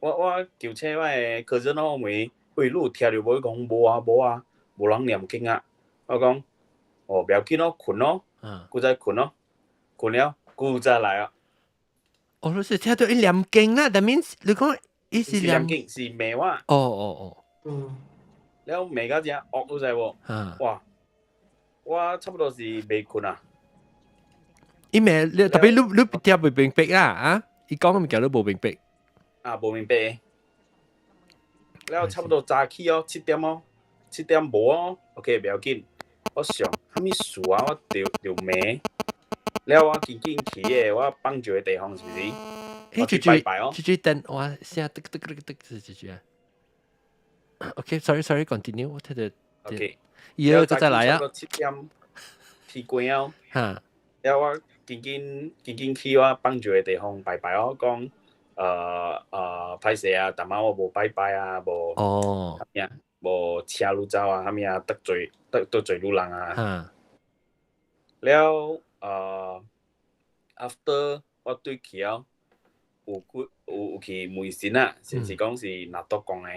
我求請我的 cousin 我問，喂，你有聽著無？伊講無啊無啊，無人念經啊。我講，哦，不要緊咯，睏咯，閣再睏咯，睏了，閣再來啊。哦，你是聽著伊念經啊？That means 你講伊是念經是罵我。哦哦哦。了罵甲真惡，你知無？哇！我差不多是袂睏啊。伊罵你，特別你聽袂明白啦啊！伊講的物件你無明白。啊，無明白。了差不多早起哦，7點哦，7點無哦，OK，不要緊。我想啥物事啊？我著著罵。了我緊緊去的，我放尿的地方是毋是？我去拜拜哦。這句等我聲得得得得是這句啊。OK，sorry sorry，continue，我聽著。 OK。伊個再來啊。 7點天光哦。了我緊緊緊緊去我放尿的地方拜拜哦，講歹勢啊，逐擺我無拜拜啊，無啥物啊，無請你走啊，啥物啊，得罪你人啊。了after 我對去了，有幾有有去問神啊，是是講是拿督公的。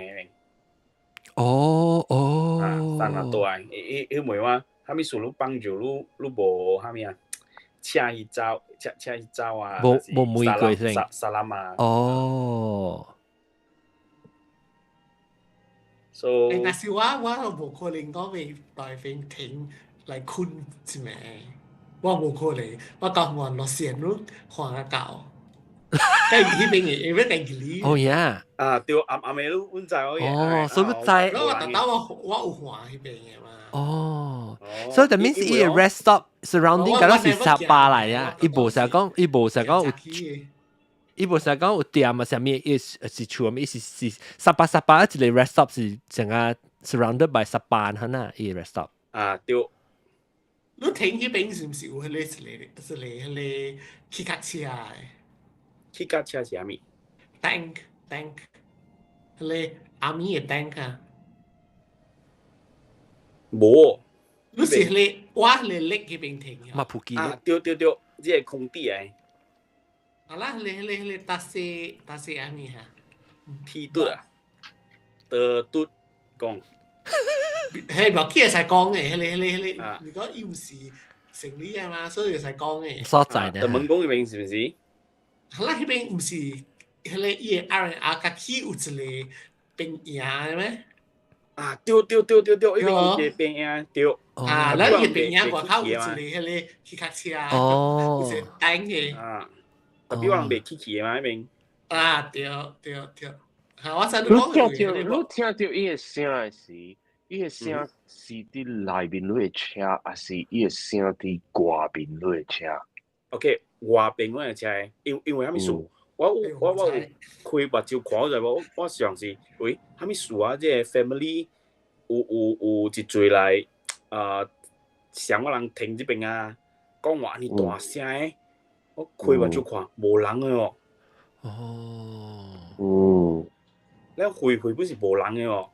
啊，三拿督啊，伊伊問我，啥物事你放尿你你無啥物啊？請伊走，請伊走啊！無無問過先。 Salam 啊。哦。 So，但是我無可能講會大邊停來睏一暝，我無可能，我到換落線你換個到，計彼邊的會要計你。哦呀。啊，對，暗暗暝你阮知我。哦，所以你知。我特登我有換彼邊的嘛。哦，所以 that means 伊個 rest stop surrounding 敢若是沙巴來啊，伊無成講有店啊，啥物，伊是厝啊，伊是是沙巴沙巴一個 rest stop 是成個 surrounded by 沙巴哈呐，伊個 rest stop。啊，對。你停彼邊是毋是有彼個一個一個彼個汽卡車的？汽卡車是啥物？Tank tank，彼個 army 的 tank 啊。無。你是彼個我彼個 lake 彼邊停。馬普基。啊，對對對，這個空地的。啊啦，你你你打死打死阿咪哈？鐵嘟啊，的嘟講。係冇記會使講嘅，你你你，如果伊毋是城裡嘅嘛，所以會使講嘅。所在呢？就問講嗰邊是毋是？好啦，彼邊毋是彼个伊个 R&R 家起有一个兵營的咩？啊，對對對對對，彼邊有一個兵營，對。啊，咱伊兵營外口有一个彼个汽卡車，有一個等的。啊，特別我人袂起去的嘛，彼邊。啊，對對對，嚇！我知你講你聽著，你聽著伊个聲的時，伊个聲是佇內面你的車，抑是伊个聲佇外面你的車？OK，外邊我的車，因為啥物事？我有開目睭看者無？我想是，喂，啥物事啊？這个 family 有一濟來，上我人停這邊啊，講話按呢大聲的，我開目睭看，無人的哦。哦。了回回本是無人的哦。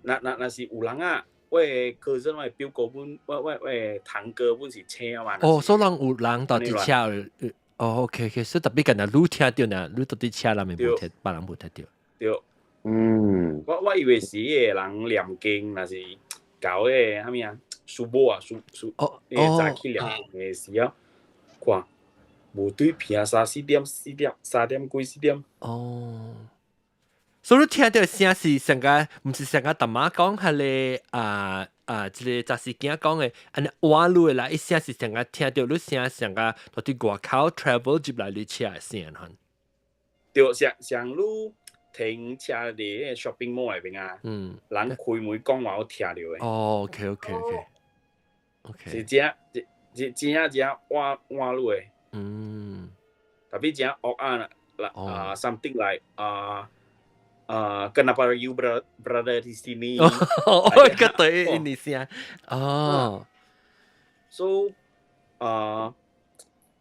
若是有人啊，我的 cousin 我的表哥本，我的堂哥本是車嘛。哦，所以人有人佇車。哦，OK OK，所以特別敢若你聽著呢，你佇車內面無聽，別人無聽著。對。我以為是彼个人念經，若是搞彼个啥物啊，書某啊，書書，彼个早起念經的時候，看無對平三四點四點三點幾四點。哦。所以你聽著聲是上個，毋是上個大媽講，彼个啊啊，這个雜事囝講的，按呢換路的來，伊聲是上個聽著你聲上個，佇外口 travel 入來你車的聲款。對，像像你停車佇彼个 shopping mall 內邊啊，人開門講話有聽著的。哦，OK。是真真真真正換換路的。特別真惡啊，啊，something like 啊。啊，kenapa you berada di sini？哦，個對印尼聲，哦。 So，啊，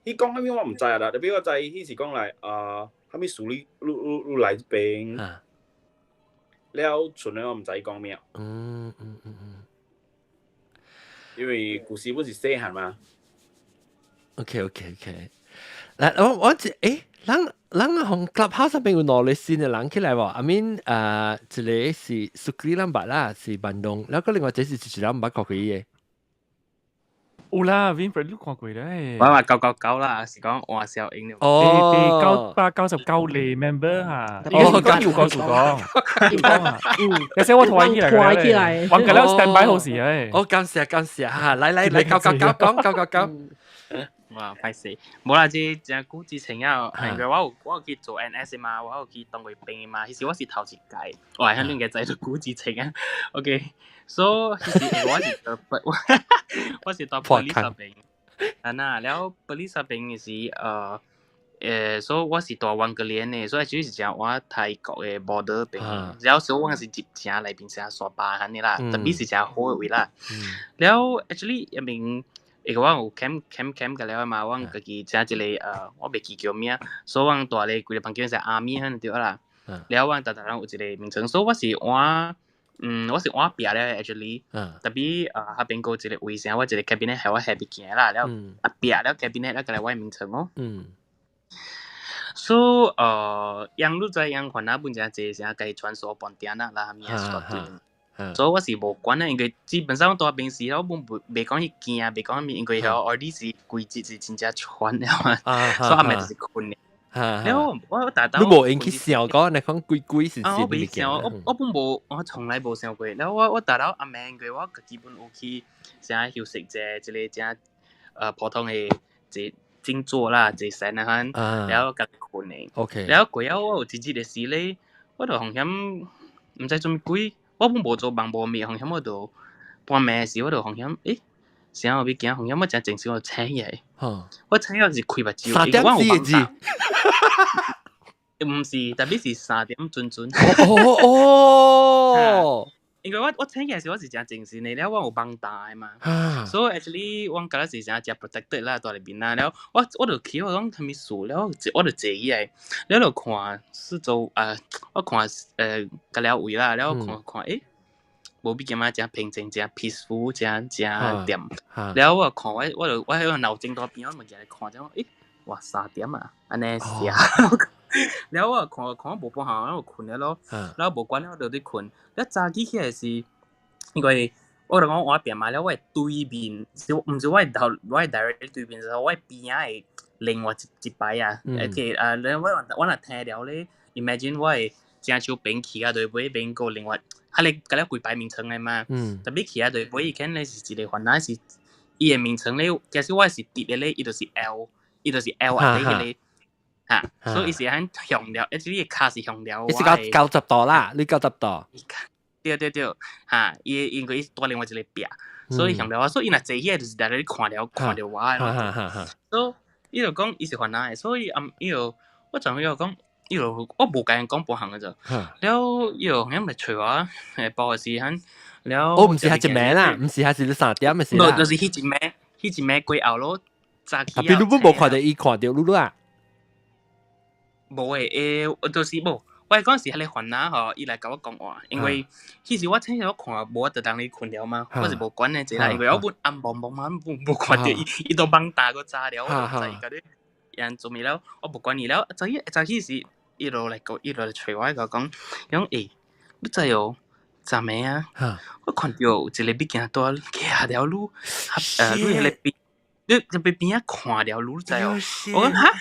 伊講啥物我毋知啊啦，特別我知彼是講來啊，啥物事你來這邊，了賰的我毋知伊講咩。因為舊時本是細漢嘛。 OK。嗱，我欸，咱從 Clubhouse 上邊有兩個新的人起來無？I mean，一個是蘇格蘭捌啦，是坂東，然後另外一個是一人毋捌看過伊的。有啦，Winfred 你看過咧。我話999啦，是講換小英了。哦，第999個 member 哈。哦，講有講數講，講啊。有時我拖起來起來，我今日 stand by 好時誒。哦，感謝感謝哈，來來來，999講999。哇，歹勢，無啦，這真久之前啊，因為我有去做 NS 嘛，我有去當過兵嘛，彼時我是頭一屆，我係肯定嘅知做古之前啊。OK，so 彼時我是到 police 邊，啊那了 police 邊是所以我是蹛萬個連的，所以就是講我泰國的 border 邊，然後所以我是入城內邊成沙巴按呢啦，特別是誠好的位啦。了 actually 一面。因為我有 camp camp camp 個了嘛，我家己請一個我袂記叫名，所以我蹛咧規个房間是阿咪按呢對啦。了我逐逐人有一個名稱，所以我是換，我是換壁咧 actually，特別彼邊閣有一個位啥，我一個 cabinet 係我下邊行啦，了啊壁了 cabinet 了過來我的名稱哦。所以樣你知樣番仔本誠濟啥家己傳輸半點啦，啦，物仔一大堆。所以我是無管啊，因為基本上蹛平時我本袂講去驚，袂講啥物，因為吼 already 是規節是真正喘了嘛，所以暗暝就是睏的。了我逐你無閒去想講，你講鬼鬼是啊，我袂想，我本無，我從來無想過。了我逐晝暗暝，因為我家己本有去啥休息者，一個誠普通的一靜坐啦，坐禪啊款，了家己睏的。 了過後我有一日的時咧，我就風險毋知做物鬼。我本無做夢無物，風險我就半暝時我就風險，欸，啥有欲行風險，我誠正常我醒起來。我醒起來是開目睭，三點四個字。毋是，特別是三點準準。哦哦。因為我醒起來時我是誠精神的，了我有網大的嘛，所以 actually 我敢若是誠誠 protected 啦，蹛內面啦，了我就起我講啥物事，了我就坐起來，了就看四周啊，我看隔了位啦，了看看欸，無比感覺誠平靜，誠 peaceful，誠誠恬。了我看我就我喺個腦筋蹛邊，我物件來看，就講欸，哇3點啊，按呢寫。了我看看無半項，我睏了咯，了無管了就佇睏。了早起起來是，因為我就講我變嘛了，我的對面是毋是我的頭，我的 direct 對面，是我的邊仔的另外一排啊。OK 啊，了我若聽了咧，imagine 我的正手邊起啊，對尾邊個另外，彼個佮了幾排眠床的嘛。特別起啊，對尾伊見咧是一個番仔是伊的眠床咧，假使我是直的咧，伊就是 L，伊就是 L 啊，彼個。嚇，所以伊是按向了，一隻伊跤是向了。伊是90度啦，你九十度。對對對，嚇，伊因為伊帶另外一个壁，所以向了我，所以伊若坐起來就是在咧看了看著我的。所以伊就講伊是番仔的，所以暗伊就我昨昏伊就講，伊就我無共伊講半項的咋。了伊就響來揣我，報的時陣，了。我毋是彼一暝啦，毋是彼是3點的時啦。就是彼一暝，彼一暝過後咯，早起。特別你本無看著伊看著你啦。無誒，欸，就是無。我嗰陣時彼个番仔吼，伊來共我講話，因為彼時我醒我看無法度當咧睏了嘛，我是無管的這啦，因為我本暗濛濛嘛，無看著伊，伊都網罩閣早了，我就知伊共你人做物了，我無管伊了。早起早起時，伊就來伊就來揣我，共我講，伊講欸，你知哦，昨暝啊，我看著有一个物件蹛徛了你，你彼个邊，你就邊邊仔看了你，知哦？我講哈，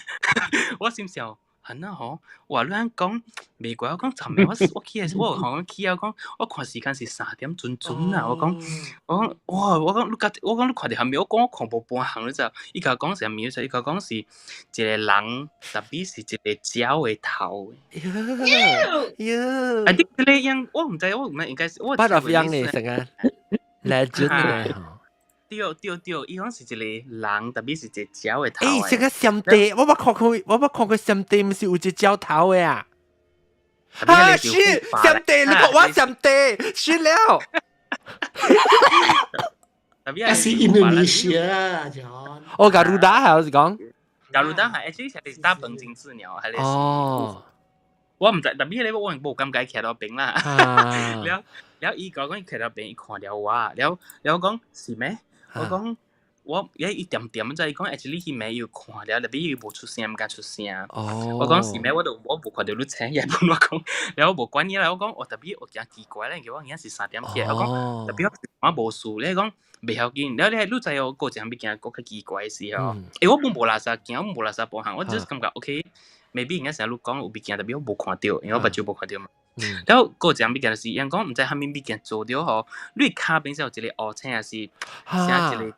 我心想。按怎吼？哇！你按講袂怪，我講昨暝我起來時，我有起來講，我看時間是3點準準啊！我講我講哇！我講你甲我講你看著啥物？我講我看無半項你知無？伊共我講啥物？伊共我講是一個人，特別是一個鳥的頭。喲 I think 這個樣我毋知，我毋應該是我。八十樣呢，成個 legend 呢。對對對，伊講是一個人，特別是一個鳥的頭。欸，這個上帝，我捌看過，我捌看過上帝，毋是有一隻鳥頭的啊？啊，是上帝，你講我上帝，是了。那是印度尼西亞，哦，Garuda 還是講？ Garuda 係，actually 是大鵬金翅鳥，還是？哦。我毋知，特別彼個我無感覺徛到邊啦。了了，伊講講伊徛到邊，伊看著我，了了講是咩？我講我伊一點點在伊講，actually 彼暝伊有看了，特別伊無出聲，毋敢出聲。我講是咩？我都我無看著你請，伊本我講，了我無管伊啦。我講我特別有驚奇怪咧，我今是3點起來，我講特別我無事，你講袂要緊。了你你知哦，過一項物件閣較奇怪的時候，欸，我本無垃圾驚，我無垃圾半項，我只是感覺 OK。maybe 應該成日你講有物件，特別我無看著，因為我目睭無看著嘛。了閣有一項物件就是，𪜶講毋知啥物物件做著吼，你跤邊是有一個烏青，還是寫一個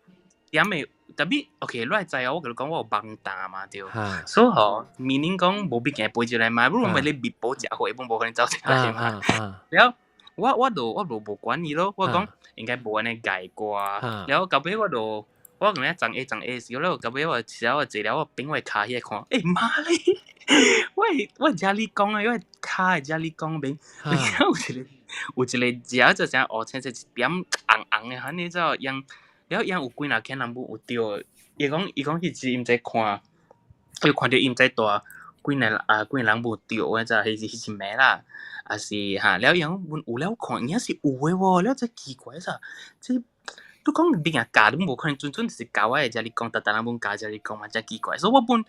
點的？特別 OK，你會知哦，我共你講我有網罩嘛對。所以吼，meaning 講無物件飛入來嘛，如果毋係你密保食貨，本無可能走進來嘛。了我就無管伊咯，我講應該無按呢礙過。了到尾我就我共你裝 A 裝 A 時，了到尾我時我坐了我邊我跤彼看，欸媽咧！我遮你講啊，我跤的遮你講邊，有一個有一個只就成烏青，一點紅紅的，按呢就樣，了樣有幾若間人無有著，伊講彼時毋知看，伊看著伊毋知蹛幾若啊幾人無著，我知彼是彼一暝啦，還是哈了伊講有了看，有影是有的喎，了這奇怪啥？這你講物件教你無可能準準就是教我的遮你講，逐逐人本教遮你講嘛，真奇怪。所以我本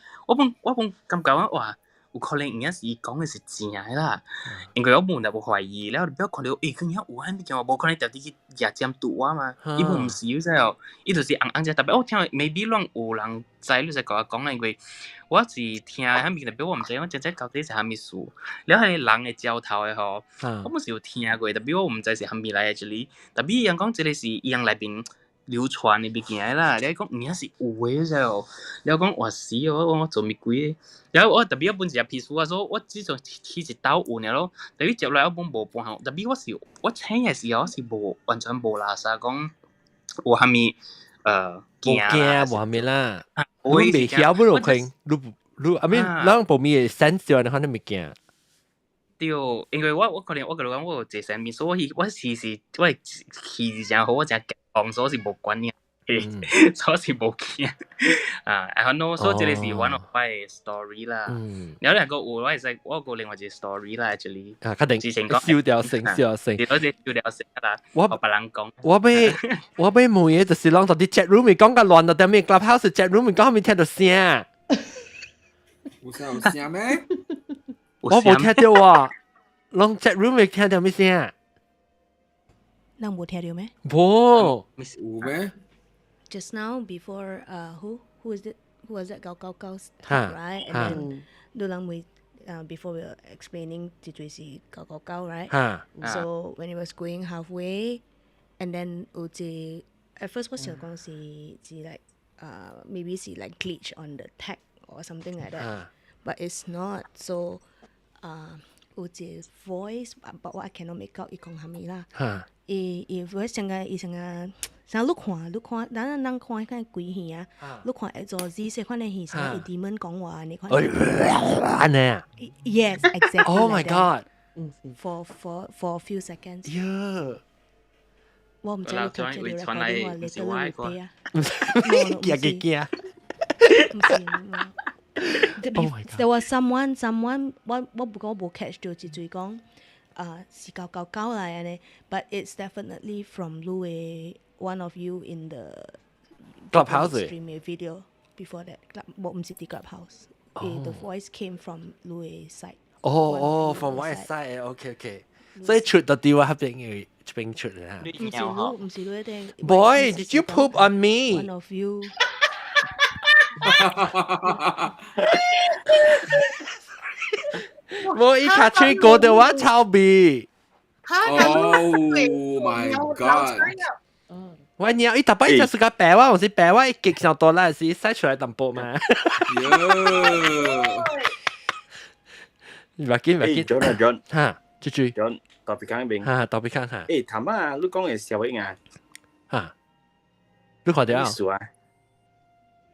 感覺講哇，有可能有影是伊講的是真的啦，因為我本來無懷疑，了後不要看著欸，佢影有啥物件，無可能特地去舉針拄我嘛，伊本毋是，你知無？伊就是紅紅只，特別我聽 maybe 攏有人知，你才共我講啦，因為我是聽啥物，特別我毋知影真正到底是啥物事。了彼個人的鳥頭的吼，我本是有聽過，特別我毋知是啥物來的一個，特別伊人講這個是伊人內面流傳的物件啦，了伊講有影是有的，知無？了講哇死哦，我做物鬼？了我特別我本是皮膚啊，所以我只從去一道有爾咯，特別接落來我本無半項，特別我是我醒的時候我是無完全無垃圾講有啥物無驚無啥物啦，你袂曉不如可能，你你 I mean，咱無物 sense 你可能物件。對，因為我可能我共你講，我有坐上面，所以我是我氣質誠好，我誠健康，所以是無管的，所以是無驚啊。然後所以這個是 one of my story 啦。然後兩個有我會使我有另外一個 story 啦，這裡。啊，確定。之前講燒掉成，燒掉成。我是燒掉成啦。我別人講。我欲問的就是攏到佇 chat room 講甲亂到點物，Clubhouse chat room 講啥物聽著聲。有聲有聲咩？我無聽到啊，攏 chat room 未聽到咩聲？人無聽到咩？無，有咩？ Just now before who is it who was that 999 talk, right? And then 你人會 before we were explaining 這就是999, right? So when it was going halfway and then 有一 at first 我想講是 like maybe 是 like glitch on the tech or something like that, but it's not. So 有一 voice, but 我 I cannot make out 伊講啥物啦。伊伊 voice 成個伊成個像你看你看，咱人看彼個鬼戲啊，你看會做紫色款的戲，像伊 demon 講話你看。按呢啊？Yes, exactly. Oh my god! For a few seconds. Yeah. 我毋知你頭這個 recording 我你得你啊？驚驚驚！毋是。 Oh my god! There was someone 我不過無 catch 到一句講，啊是999來按呢，but it's definitely from 你的 one of you in the Clubhouse stream video before that. 無毋是佇 Clubhouse. The voice came from 你的 side. 哦哦，from 我的 side，OK OK。所以出到佇我彼邊嘅這邊出啦。毋是你，毋是你一定。 Boy, did you poop on me? One of you. 我一卡吹過的我臭味。 Oh my god！我尿伊逐擺就是個白話，我是白話，伊極上多啦，是洗出來淡薄嘛。唔要緊，唔要緊。 John 啊 John，哈，豬豬。 John，特別講邊？哈，特別講哈。欸，頭仔你講的小影啊？哈，你看到？意思啊？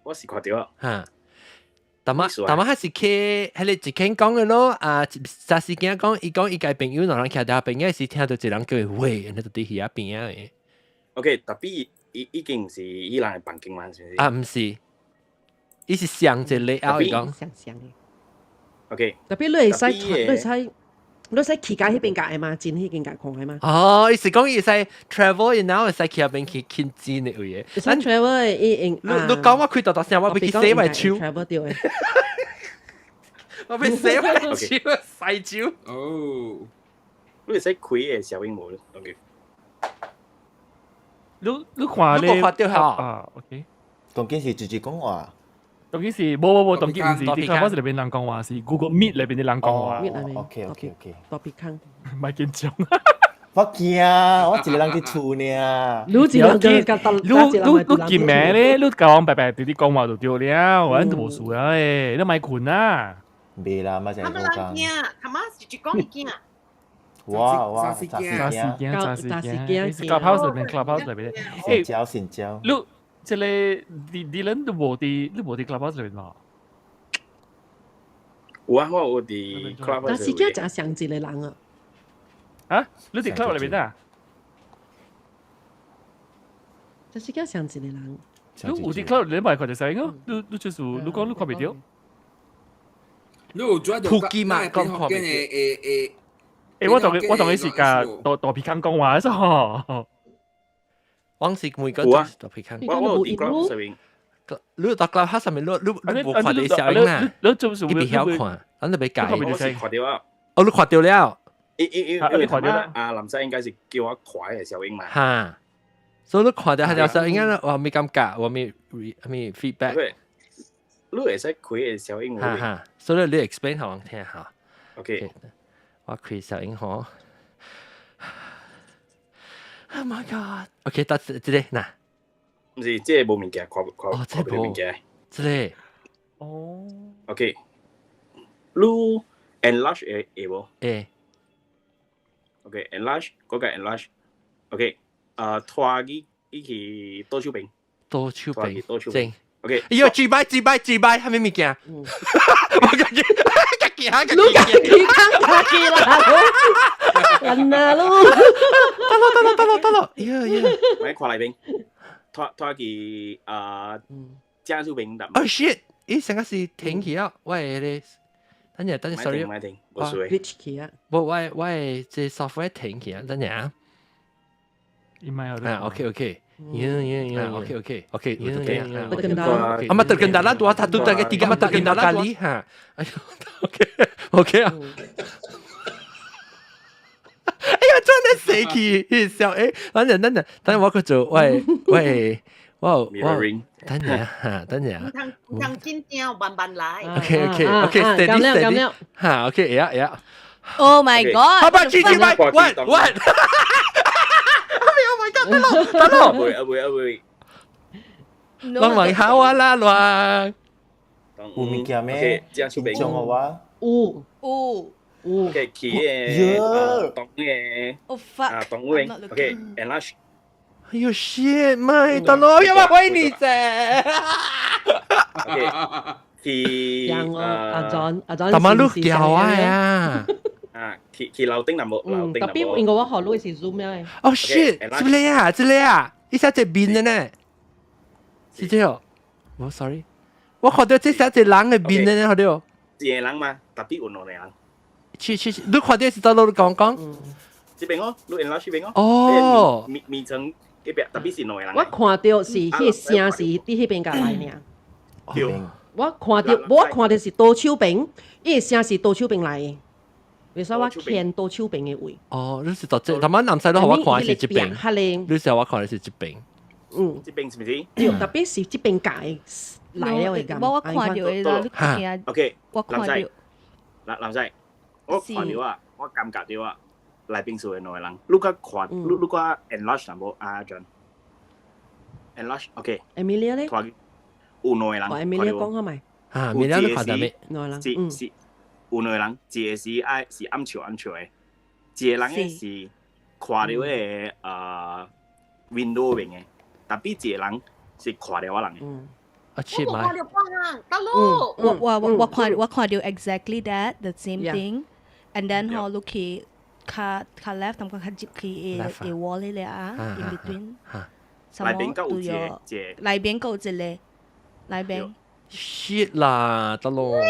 我是看到。哈。淡仔淡仔還是去彼個一間講的咯，啊，啥時間講，伊講伊家朋友兩人徛佇朋友是聽到一個人叫伊喂，那就佇彼邊仔的。 OK，特別伊已經是伊人的房間嘛，是毋是？啊，毋是，伊是上一個 layout 伊講。上上的。 OK。特別你會使，你會使，你會使去到彼邊界的嘛？真彼邊界看的嘛？哦，伊是講伊會使 travel，然後會使去彼邊去牽錢的位的。會使 travel 伊用。你你講我開大大聲，我欲去洗我手。 travel 著的。我欲洗我手，洗手。哦。你會使開的小影無？OK。你你看咧？你無看著啊？OK。當今是直接講話。當今是無無無，當今毋是佇 Clubhouse 內面人講話，是 Google Meet 內面的人講話。 OK OK OK。大鼻坑。莫緊張。我驚，我一個人佇厝爾。你一個人你你你見名咧？你共人白白佇咧講話就對了，我都無事啊誒，你莫睏啊。袂啦，嘛就係他們人驚，他媽是一講伊驚。哇哇，啥事件？啥事件？是 Clubhouse 內面，Clubhouse 內面。成交成交。你這個你你人都無佇，你無佇 Clubhouse 內面嘛？有啊，我有佇 Clubhouse。但是驚誠像一個人啊。啊？你佇 Club 內面啊？但是驚像一個人。你有佇 Club 你咪看著聲哦？你你就是你講你看袂著？你有轉到普吉嘛？講看袂著。欸欸，我同伊是共大大皮康講話是吼。我是每個大皮康。我我有佇 Club 上面。你佇 Clubhouse 上面，你你你無看著小影啊？你做是你袂曉看，咱就袂改。我是看著啊。哦，你看著了。因因因因為頭啊，林生應該是叫我看的小影嘛。哈。所以你看著彼條小影咧，我未感覺，我未未 feedback。你會使開的小影。哈哈，所以你 explain 予我聽下。 OK。我開小影吼。Oh my god！OK，得這個嗱。毋是，這個無物件，看看看袂著物件。這個。哦。 OK。你 enlarge 會會無？會。 OK，enlarge，嗰個 enlarge。OK，啊，拖去伊去左手邊。左手邊。左手邊。OK。哎呦，自擺自擺自擺，啥物物件？我家己家己嚇，你家己講家己啦，人啊，你。得咯得咯得咯得咯，哎呀呀！我看內邊，拖拖去啊，正手邊。 Oh shit！咦，成個是停起啊！我係咧，等陣等陣，sorry，唔係停，無事。 glitch 起啊！無，我我係這 software 停起啊，等陣啊。伊咪有。啊，OK OK。Ya ya ya. OK OK OK. Terkendala. Amat terkendala dua satu tiga tiga empat lima kali ha. OK OK 啊。哎呀，真係死氣笑誒！等陣等陣，等陣我去做喂喂，我我等陣嚇，等陣。唔通緊張，慢慢來。 OK OK OK steady steady 嚇 OK 呀呀。 Oh my god！好吧，繼續拜，what what？Oh my god！得咯得咯。會啊會啊會。亂問下我啦亂。有物件咩？緊張嘅話。有有。有。 OK，去嘅，當嘅。 Oh fuck！啊，當嘅。OK，enlarge。哎呦 shit！咪得咯，有冇開你啫？ OK，去。讓我阿 John 阿 John。大馬路叫啊！啊，去樓頂那無，樓頂特別應該我學路是 Zoom 咩？哦 shit！是不是啊？這裡啊，一下這邊的呢？是這個，我 sorry，我看到這下這人的面的呢，看到。一個人嘛，特別有兩個人。去去去，你看到是到路講講。這邊哦，你老師邊哦。哦。面面層這邊特別是兩個人。我看到是彼個聲是佇彼邊過來爾。對。我看到是左手邊，伊個聲是左手邊來的。為啥我牽左手邊的位？哦，你是到這，他媽南西都予我看是這邊，你是我看的是這邊。嗯，這邊是毋是？對，特別是這邊界來了的感覺。我看到的啦，你驚？ OK，我看到。男男仔，我看到啊，我感覺到啊，內邊是有兩個人。你較看，你較 enlarge 淡薄啊，John。enlarge，OK。 Emilia 咧？有兩個人。 Emilia 講下咪？啊，Emilia 你看到未？兩個人，是是有兩個人，一個是愛是暗笑暗笑的，一個人的是看到彼個window 邊的，特別一個人是看到我人的。啊，切我無看到別人，大佬。我看到 exactly that the same thing，and then 嗬，look 去較較 left，淡薄較入去的的 wall 咧啊，in between。內邊閣有一個一個。內邊閣有一個，內邊。 shit 啦，得咯。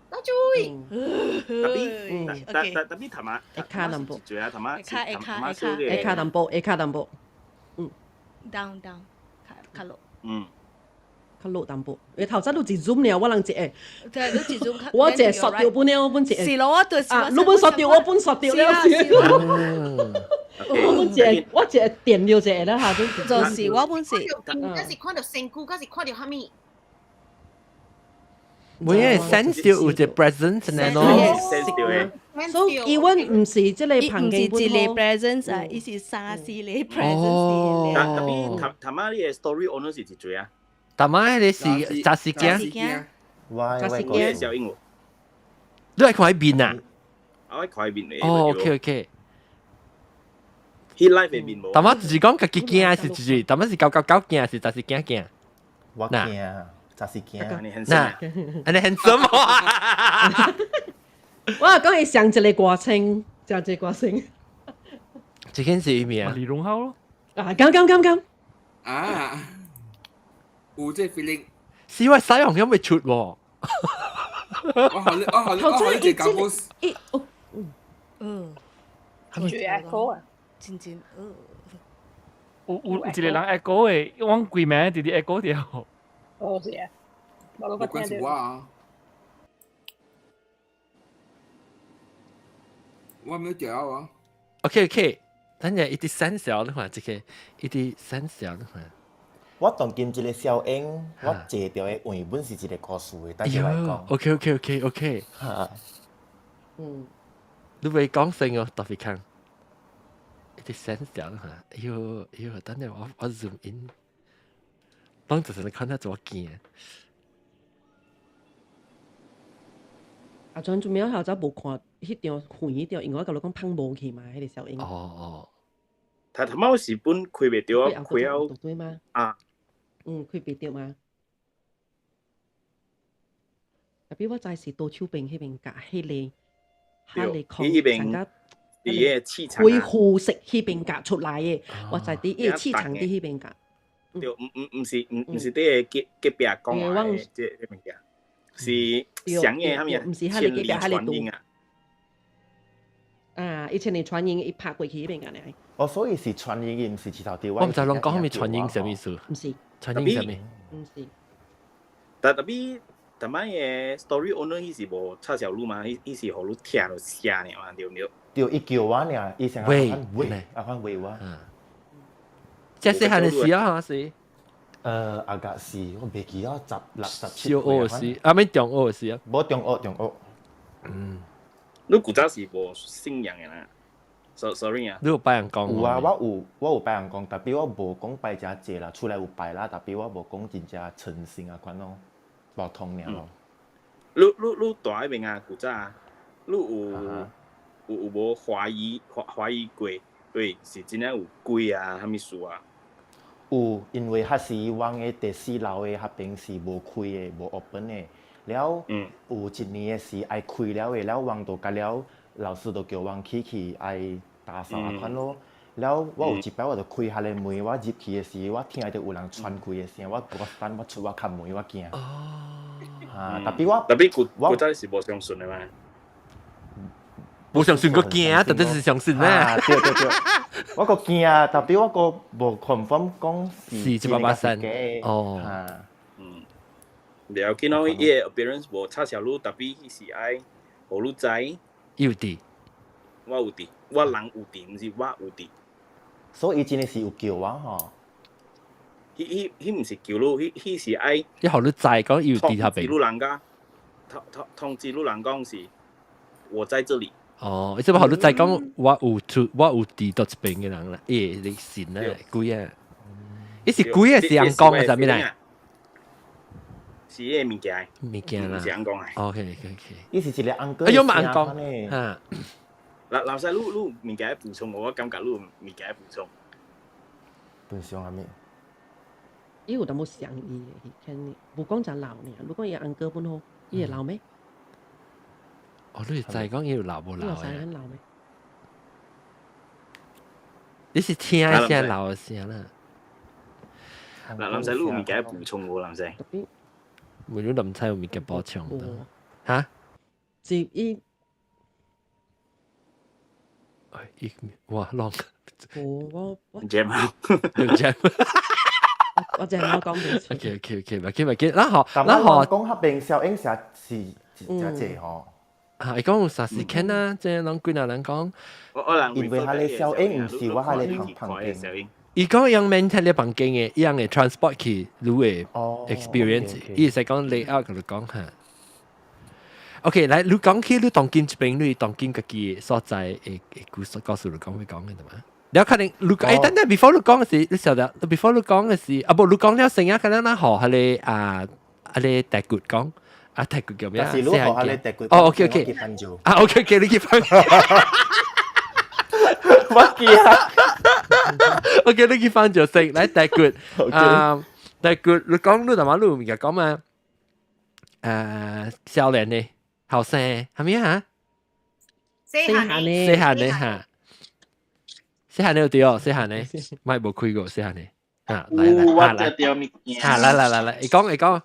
大注意。特別，特特特別頭馬，下跤淡薄。最啊，頭馬，下下下下跤淡薄，下跤淡薄。嗯。 down down，較較落。嗯。較落淡薄。你頭先你一 zoom 了，我人一個。對，你一 zoom。我一個刷掉本了，我本一個。是咯，我就是。啊，你本刷掉，我本刷掉了。我本一個，我一個點了一個啦嚇。就是我本是。嗰是看到身軀，嗰是看到啥物？每個 sense 到有一個 presence 呢咯。 sense 到的。所以 even 毋是這個伊毋是一個 presence 啊，伊是三四個 presence。哦。但特別頭頭馬你的 story owner 是一濟啊？頭馬彼個是雜事件。我我的小英喎。你係看彼面啊？我看彼面的。哦，OK OK。彼 live 的面無。頭馬就是講家己驚是就是，頭馬是九九九驚是雜事件驚。我驚，雜事件。嗱，你很什麼？我講伊上一個歌星，上一個歌星。這件是咩啊？李榮浩咯。啊，敢敢敢敢。啊，有這 feeling。是我使用有未出喎。我學你，我學你，我學你這講故事。咦，哦，嗯，最 echo 啊，真真，有一個人 echo 的，我規暝直直 echo 掉。哦，是啊，我攏捌聽到。我啊，我沒有掉啊。 OK OK，等陣一啲三小你看這個，一啲三小你看。我當今一個小英，我坐著的位本是一個故事的，對我來講。 OK OK OK OK。哈。嗯。你袂講聲哦，特別看。一啲三小你看，哎呦哎呦，等陣我 zoom in，當就是你看得做驚。阿莊做咩後走無看彼張遠彼張，因為我共你講芳無去嘛，彼個小英。哦哦。頭頭仔是本開袂著啊，開了對嗎？啊。嗯，開袂著嗎？特別我知是多手邊彼邊共彼個，彼個彼邊佇個市場恢復式彼邊共出來的，我知佇伊個市場佇彼邊共。對，毋是佇個隔隔壁講話的這物件，是啥個啥物啊？千里傳音啊！啊，以前你傳音伊拍過去彼邊個呢？哦，所以是傳音，毋是舌頭吊。我毋知攏講啥物傳音啥物意思。毋是。傳音啥物？毋是。但 tapi 逐擺的 story owner 伊是無插小路嘛？伊伊是予你聽著聲爾嘛，對毋對？對，伊叫我爾，伊成喂喂，阿款喂我。這細漢的時啊，是。阿個是，我袂記得16、17 小學時，啊咩中學時啊？無中學，中學。你古早是無信仰的啦，sorry 啊。你有拜人講？有啊，我有，我有拜人講，tapi 我無講拜誠濟啦，厝內有拜啦，tapi 我無講真正誠心啊款咯，無通爾咯。你你你蹛彼邊啊，古早啊，你有有有無懷疑懷懷疑過？對，是真正有鬼啊，啥物事啊？有，因為彼時阮的第四樓的彼邊是無開的，無 open 的。了，有一年的時愛開了的，了阮就甲了老師就叫阮起去愛打掃啊款咯。了，我有一擺我就開彼个門，我入去的時，我聽著有人喘氣的聲，我我等我出我開門，我驚。啊，tapi 我 tapi 古古早是無相信的嘛？無相信個驚，到底是相信啊？對對對，我閣驚，tapi 我閣無 confirm 講是183哦。嗯，了見到伊的 appearance 無插小路，tapi 伊是愛予你知。有佇，我有佇，我人有佇，毋是我有佇。所以伊真的是有叫我吼。彼彼彼毋是叫你，彼彼是愛。伊予你知講伊有佇彼邊。通知你人家，通通通知你人講是，我在這裡。哦，伊這擺予你知講我有出，我有佇佗一邊的人啦，伊你信啊，鬼啊！伊是鬼啊，是人講的啥物來？是彼個物件，物件啦。是人講的。 OK。伊是一個 uncle。哎呦，嘛 uncle 哈。老老細，你你物件補充，我感覺你有物件補充。補充啥物？伊有淡薄像伊，看無講誠老爾，如果伊 uncle 本好，伊會老咩？哦，你會知講伊有老無老？你知老咩？你是聽聲老的聲啦。嗱，林仔，你有物件補充無？林仔？無你林仔有物件補充的？哈？是伊。伊哇，啷？我我 jam 啊，jam。我淨係我講唔 OK，唔緊唔緊，然後然後講彼邊小英成是誠濟吼。啊，伊講有啥事件啊？這攏幾若人講。因為彼个小英毋是我彼个旁旁邊。伊講用 maintain 咧房間的，伊樣會 transport 去你的 experience，伊會使講 layout 佮你講哈。OK，來，你講起你當今這邊，你當今家己所在的故事，告訴你講會講的嘛？了可能你欸，等等，before 你講的時，你曉得，before 你講的時，啊無你講了先啊，可能咱予彼个啊，彼个大骨講，啊大骨叫咩啊？是你予彼个大骨。哦，OK OK，啊 OK OK，你去翻。我記啊。 OK，你去翻就識，來大骨，啊大骨，你講你頭馬你有物件講嘛？少年的後生，係咪啊？細漢的，細漢的哈。細漢的有對哦，細漢的，咪無開過細漢的，啊，來來，來，啊，來來來來，你講你講，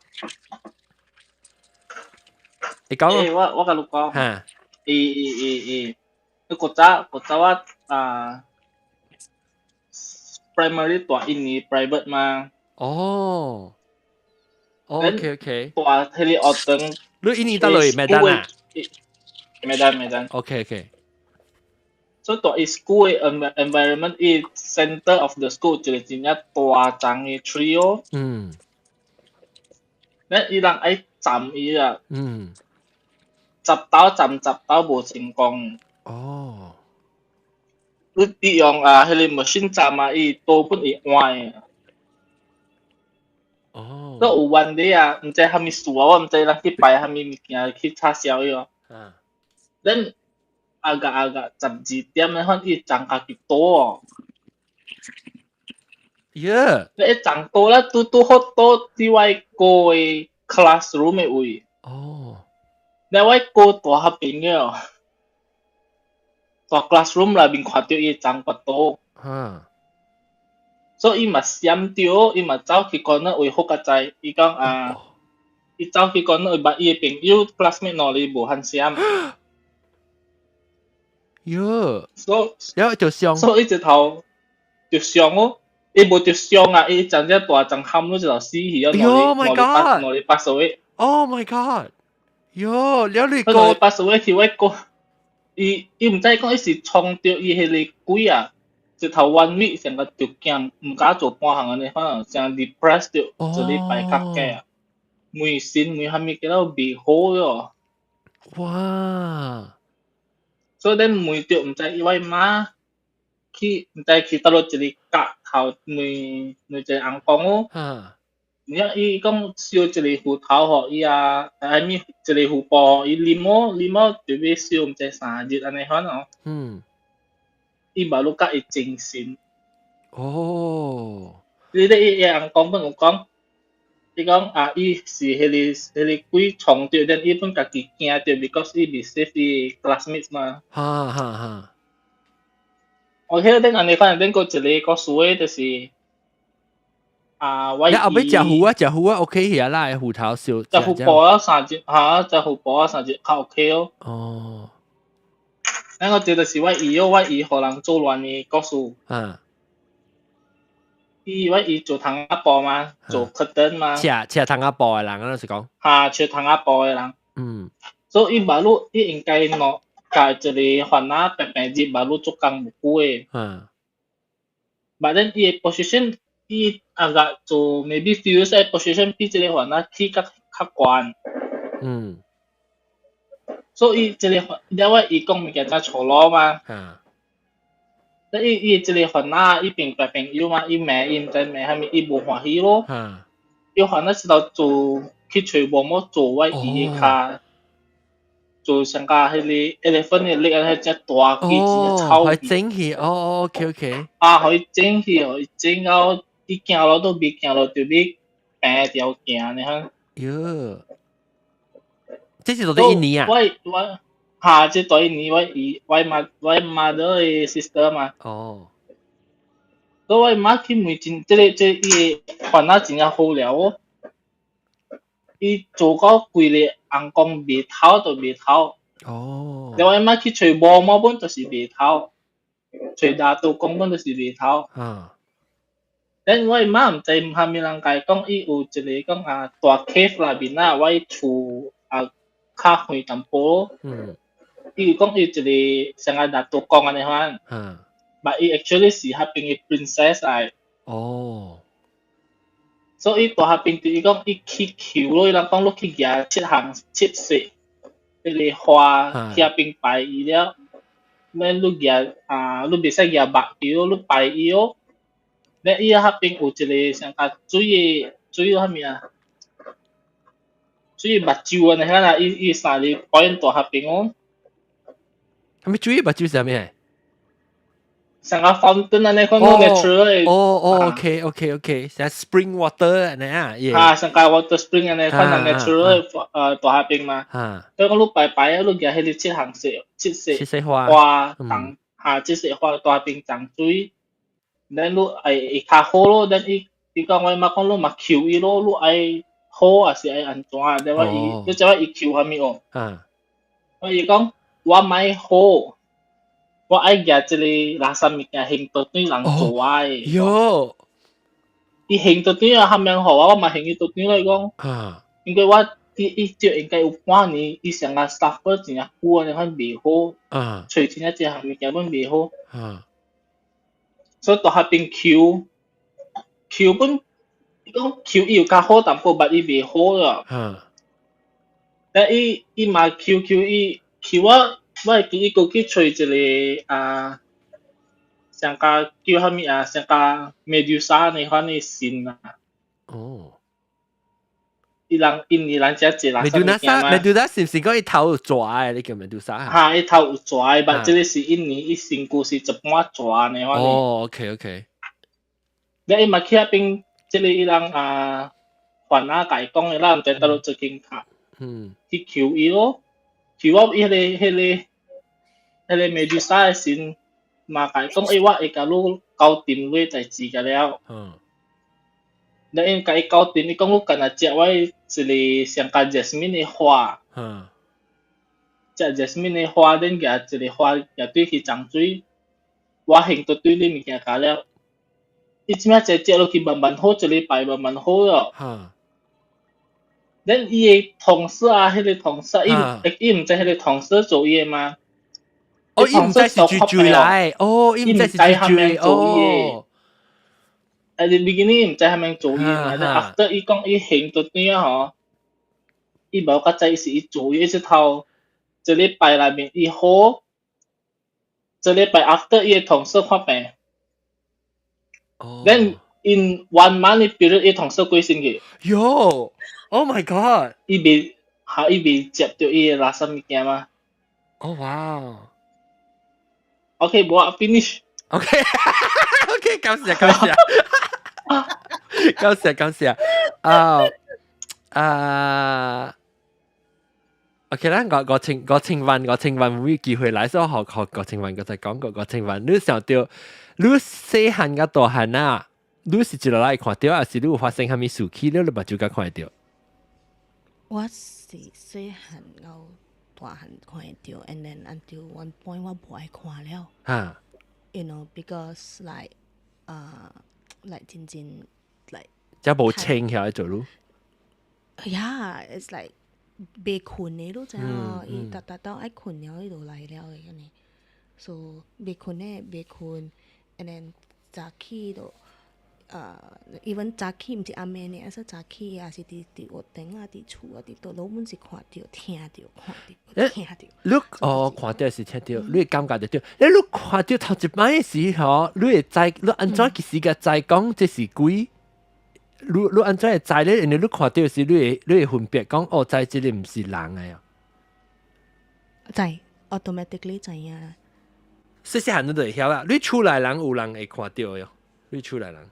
你講，欸，我我共你講，哈，伊伊伊伊，你古早古早我啊，primary 蹛印尼 private 嘛。哦，OK OK，蹛彼个學堂，你印尼佗落 Medan 啊？Medan Medan。 OK。所以蹛伊 school 的 environment，伊 center of the school 一個真正大叢的 tree 哦。咱伊人愛斬伊啊。10刀斬10刀無成功。你你用啊，彼个 machine 斬啊，伊刀本會歪的。哦。都有 one day 啊，毋知啥物事啊，我毋知人去拜啥物物件去插銷伊哦。咱 agak agak 12點咧，反伊叢家己倒哦。你一叢倒咧，拄拄好倒佇我哥的 classroom 的位。你我哥蹛彼邊的哦，蹛 classroom 內面看著伊叢個倒。所以伊嘛閃著，伊嘛走去 corner 位好較知，伊講啊，伊走去 corner 位，捌伊的朋友 classmate 兩个無遐閃。喲，所以就傷，所以一頭就傷哦，伊無就傷啊，伊真正大陣喊咯，就死去啊！喲，My God！280歲。 Oh my God！喲，了你個280歲去我個，伊毋知講伊是創著伊彼个鬼啊，一頭 one week 成個就驚，毋敢做半項按呢，可能成 depressed 著，一禮拜較假啊，每身每蝦米叫到袂好喲。哇！所以恁問著毋知伊我媽去，毋知去佗落一个角頭問問一个翁公哦。然後伊講燒一个芋頭予伊啊，啥物一个芋婆伊啉哦，啉哦就欲燒毋知3日按呢款哦。伊嘛愈佮伊精神。你咧伊翁公本有講，伊講啊，伊是彼个鬼創著，then 伊本家己驚著，because 伊未 save 伊 classmates 嘛。哈哈哈。我記得頂按呢款，頂閣一个故事的，就是啊，我你後尾食芋啊，食芋啊，OK 起啦，芋頭燒。食芋婆啊三日，嚇，食芋婆啊三日較 OK 哦。咱個這就是我姨哦，我姨予人做亂的故事。伊我姨做窗仔布嘛，做 curtain 嘛。切切窗仔布的人，啊，是講。嚇，切窗仔布的人。所以伊馬路伊應該喏，共一个番仔平平日馬路做工無久的。But then 伊的 position，伊啊個做 maybe few years 的 position 比這个番仔起較較懸。所以這个了我伊講物件才錯路嘛。那伊伊這个番仔伊邊白朋友嘛，伊罵伊毋知罵啥物，伊無歡喜咯。伊番仔是頭做去揣無毛做我伊的跤，做上加彼个 elephant 的力啊，彼隻大機真正臭。可以整起，哦，OK OK。啊，予伊整起，予伊整到伊行路都袂行路，就欲平條行呢哈。喲，這是到佇印尼啊？我我哈，這佇印尼，我姨我媽我 mother 的 sister 嘛。所以我媽去問真，這个這个伊的番仔真正好了哦。伊做到規个翁公袂透就袂透。了我媽去揣毛毛本就是袂透，揣大刀公本就是袂透。咱我媽毋知啥物人共伊講，伊有一个講啊大 cave 內面啊，我厝啊較遠淡薄。伊有講伊一个像個大刀公按呢款。但伊 actually 是彼邊的 princess 來。所以蹛彼邊就是講伊去求咯，伊人講你去舉七項七色，彼個花去彼邊拜伊了，免你舉啊，你袂使舉目伊咯，你拜伊哦。咧伊彼邊有一個像較水的水啥物啊？水目睭按呢款啊，伊伊三個 point 蹛彼邊哦。啥物水目睭是啥物？像個 fountain 按呢款 natural 的。哦哦，OK OK OK，像 spring water 按呢啊，啊，像個 water spring 按呢款 natural 蹛彼邊嘛。所以講你拜拜啊，你舉彼个七項色七色七色花花長哈七色花蹛彼邊長水，then 你會會較好咯。then 伊伊講我媽講你嘛求伊咯，你愛好還是愛按怎？then 我伊你知影伊求啥物無？我伊講我莫好。我愛舉這个垃圾物件還倒轉人做我的。喲，伊還倒轉啊，蝦米予我，我嘛還伊倒轉來講。因為我伊伊就應該有半年，伊上個 suffer 真正久按呢款袂好。揣真正這項物件本袂好。所以蹛彼邊求求本，伊講求伊有較好淡薄，但伊袂好啦。但伊伊嘛求求伊求我。我會記伊閣去揣一个啊，上加叫啥物啊，上加 Medusa 那款的神啊。伊人因為人遮濟垃圾物件嘛。 Medusa 是毋是講伊頭有蛇的？你叫 Medusa？哈，伊頭有蛇的，但這个是印尼伊身軀是一半蛇呢款的。哦，OK OK。了伊嘛去彼邊，這个伊人啊，番仔共伊講的，咱毋知佗落做間卡。去求伊咯，求我伊彼个彼个。彼个 Medusa 的神嘛共伊講，欸，我會共你搞掂你代誌個了。了𪜶共伊搞掂，伊講你干焦食我一个上加 jasmine 的花。隻 jasmine 的花，恁舉一個花舉對去漲水，我行到對你物件加了，伊這物只只落去慢慢好，一禮拜慢慢好了。恁伊的同事啊，彼個同事，伊伊毋知彼個同事做伊的嗎？哦，伊毋知是住住來，哦，伊毋知是住住，哦。 At the beginning 毋知啥物做伊嘛，但 after 伊講伊行到對啊吼，伊無較知是伊做伊一頭，一禮拜內面伊好，一禮拜 after 伊的同事發病。Then in one month 的 period 伊同事過身去。喲，Oh my God！伊未嚇，伊未接到伊的垃圾物件嗎？哦哇！OK，無啊，finish。 OK，OK，感謝感謝，感謝感謝。啊啊！OK 啦，我我清我清萬我清萬會機會來，所以學學我清萬，我就講過我清萬。你想到你細漢甲大漢啊？你是一落來看到，還是你有發生啥物事起了，你目睭才看到？我是細漢到大漢看會到，and then until one point 我無愛看了。Because like like 真正 like 即無清起來做咯。 Yeah, it's like 袂睏的，你知影？伊逐逐到愛睏了，伊就來了的按呢。So 袂睏的袂睏，and then 早起就even 早起毋是暗暝呢，還是早起也是佇佇屋頂啊，佇厝啊，佇佗攏阮是看著、聽著、看著、聽著。你哦看著是聽著，你會感覺著對。你看著頭一擺時吼，你會知你按怎其實個知講這是鬼？你你按怎會知咧？因為你看著時，你會分別講哦，知這個毋是人的啊。知，automatically 知影啦。細細漢你就會曉啦。你厝內人有人會看著喲？你厝內人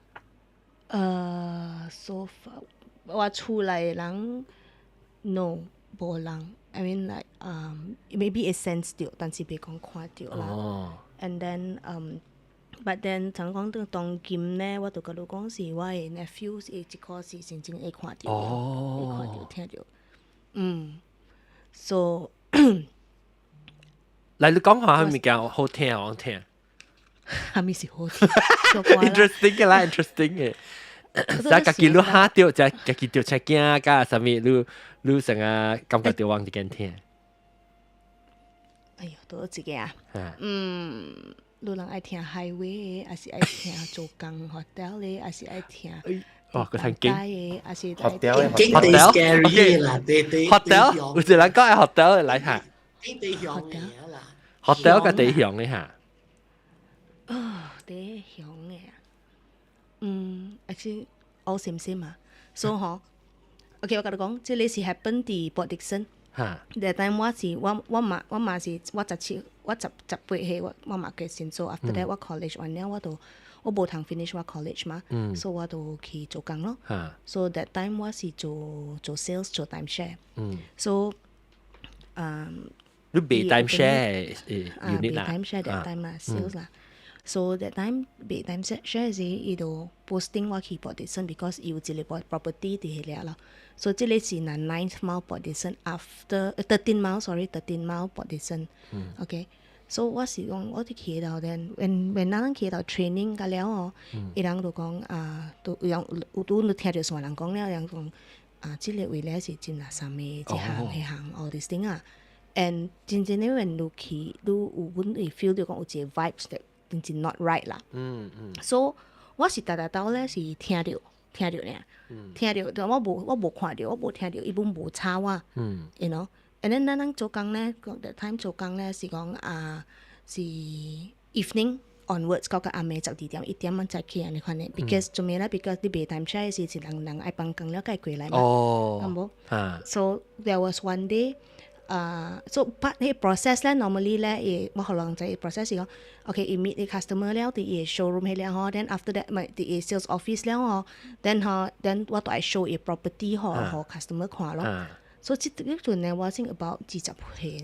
？So far 我厝內人，no 無人。I mean like maybe 會 sense 著，但是袂講看著啦。And then but then 曾講到當今呢，我就共你講是我的 nephew 是一個是真正會看著，會看著聽著。So 來，你講下物件好聽好聽。啥物是好聽？Interesting 嘅啦，interesting 嘅。就家己你嚇著，就家己著車驚，甲啥物你你成個感覺著往一間聽。哎喲，多一個啊。你人愛聽 highway 的，還是愛聽做工 hotel 的，還是愛聽？哦，個聽經的，還是 hotel 經 scary 啦，對對 hotel，有一個人講係 hotel 來下。經地向嘅啦。 hotel 個地向的嚇。哦，地向的啊。actually all same same 啊。所以吼，OK，我共你講，這個是 happen 佇 Port Dickson。That time 我是我我嘛我嘛是我17我十十八歲我我嘛過身做，after that 我 college 完了我就我無通 finish 我 college 嘛，所以我就去做工咯。So that time 我是做做 sales 做 timeshare。So 你賣 timeshare 啊，賣 timeshare that time 啦，sales 啦。So that time 賣 timeshare 時，伊就 posting 我去 Port Dickson because 伊有一個 property 佇彼個咯。所以這個是那 ninth mile Port Dickson after 13 mile sorry 13 mile Port Dickson。OK。So 我是講我佇去到 then when 咱去到 training 甲了哦，伊人就講啊，都有有拄你聽著啥人講了，人講啊，這個位咧是真垃圾的，這項彼項 all this thing 啊。And 真正咧，when 你去，你有阮會 feel 到講有一個 vibes that 真正 not right 啦。So 我是逐逐兜咧是聽著聽著爾，聽著，但我無我無看著，我無聽著，伊本無吵我。You know。And then 咱咱做工咧，that time 做工咧是講啊，是 evening onwards 到到暗暝12點1點仔才去按呢款的，because 做咩咧？because 你賣 timeshare 時是人人愛放工了，才會過來嘛，啱無？So there was one day，啊，so but 彼 process 咧，normally 咧，伊我予人知 process 是講，OK，伊 meet 啲 customer 了，佇伊 showroom 彼了吼，then after that 咪佇伊 sales office 了吼，then 吼，then 我就愛 show 伊 property 予予 customer 看咯。所以這個陣咧，我先 about 20歲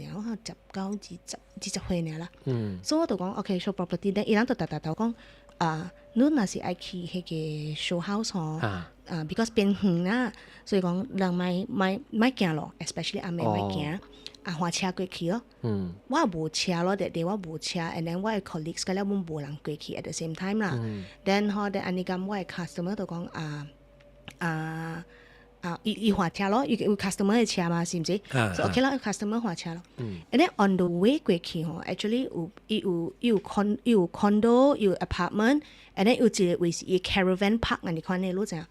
爾，我19、20、20歲爾啦。所以我就講，OK，show property 咧，伊人就逐逐頭講，啊，你若是愛去彼個 show house 吼，啊，because 變遠啦，所以講人莫莫莫行路，especially 暗暝莫行。啊，換車過去咯。我無車咯，that day 我無車，and then 我的 colleagues 個了阮無人過去 at the same time 啦。Then 吼，then 按呢咁我的 customer 就講啊啊啊，伊伊換車咯，伊有 customer 的車嘛，是毋是？所以 OK 啦，customer 換車咯。And then on the way 過去吼，actually 有伊有伊有 con 伊有 condo 有 apartment，and then 有一個位是伊 caravan park 按呢款的，你知影？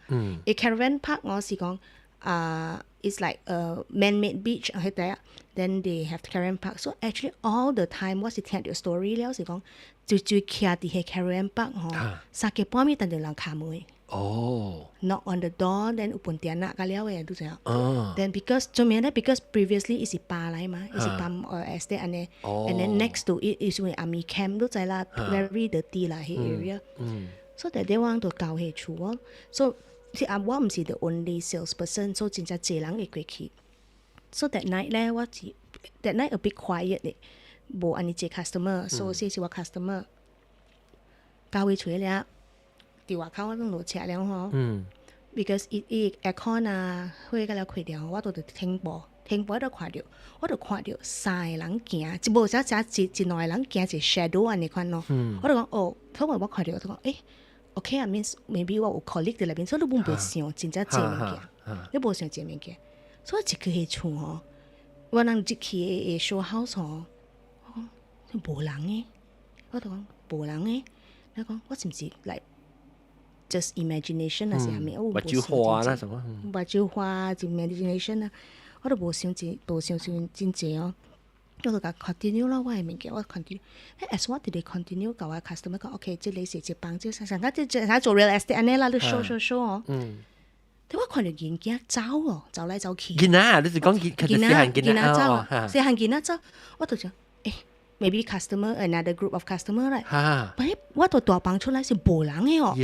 伊 caravan park 我是講啊，it's like a man-made beach 喺底，then they have caravan park. So actually all the time 我是聽著 story 了，是講就就徛佇彼 caravan park 吼，三更半暝等著人敲門。Knock on the door，then 有本電啊，個了的，都知影。Then because 做咩咧？Because previously 伊是巴來嘛，伊是 palm oil estate 按呢，and then next to it is 為 army camp 都知啦，very dirty 啦，彼 area。So that day 我就到彼厝哦，so 是啊，我毋是 the only salesperson，所以真正濟人會過去。So that night 咧，我是 that night a bit quiet 的，無按呢濟 customer，所以是我 customer。交伊出了，佇外口我攏落車了吼。Because 伊伊 aircon 啊，火甲了開掉，我都佇停步，停步就看著，我就看著三個人行，一無啥啥一一兩個人行一個 shadow 按呢款咯。我就講哦，所以我看著我就講，欸，OK 啊，means maybe 我有 colleague 佇內面，所以你袂想真正濟物件，你無想濟物件。所以一去彼厝吼，我人入去的 show house 吼，我講無人的，我就講無人的，我講我是毋是 like just imagination 啊是啥物？我目睭花啦什麼？目睭花就 imagination 啊，我都無想真，無想想真濟哦。我就共 continue 咯，我的物件我 continue。as 我直直 continue 共我 customer 講，OK，這個是一房，這個啥啥，這啥做 real estate 按呢啦，你 show show show 哦。但我看著囡仔走哦，走來走去。囡仔，你是講囡細漢囡仔走，細漢囡仔走，我就想，欸，maybe customer another group of customer right？但我到大房出來是無人的哦，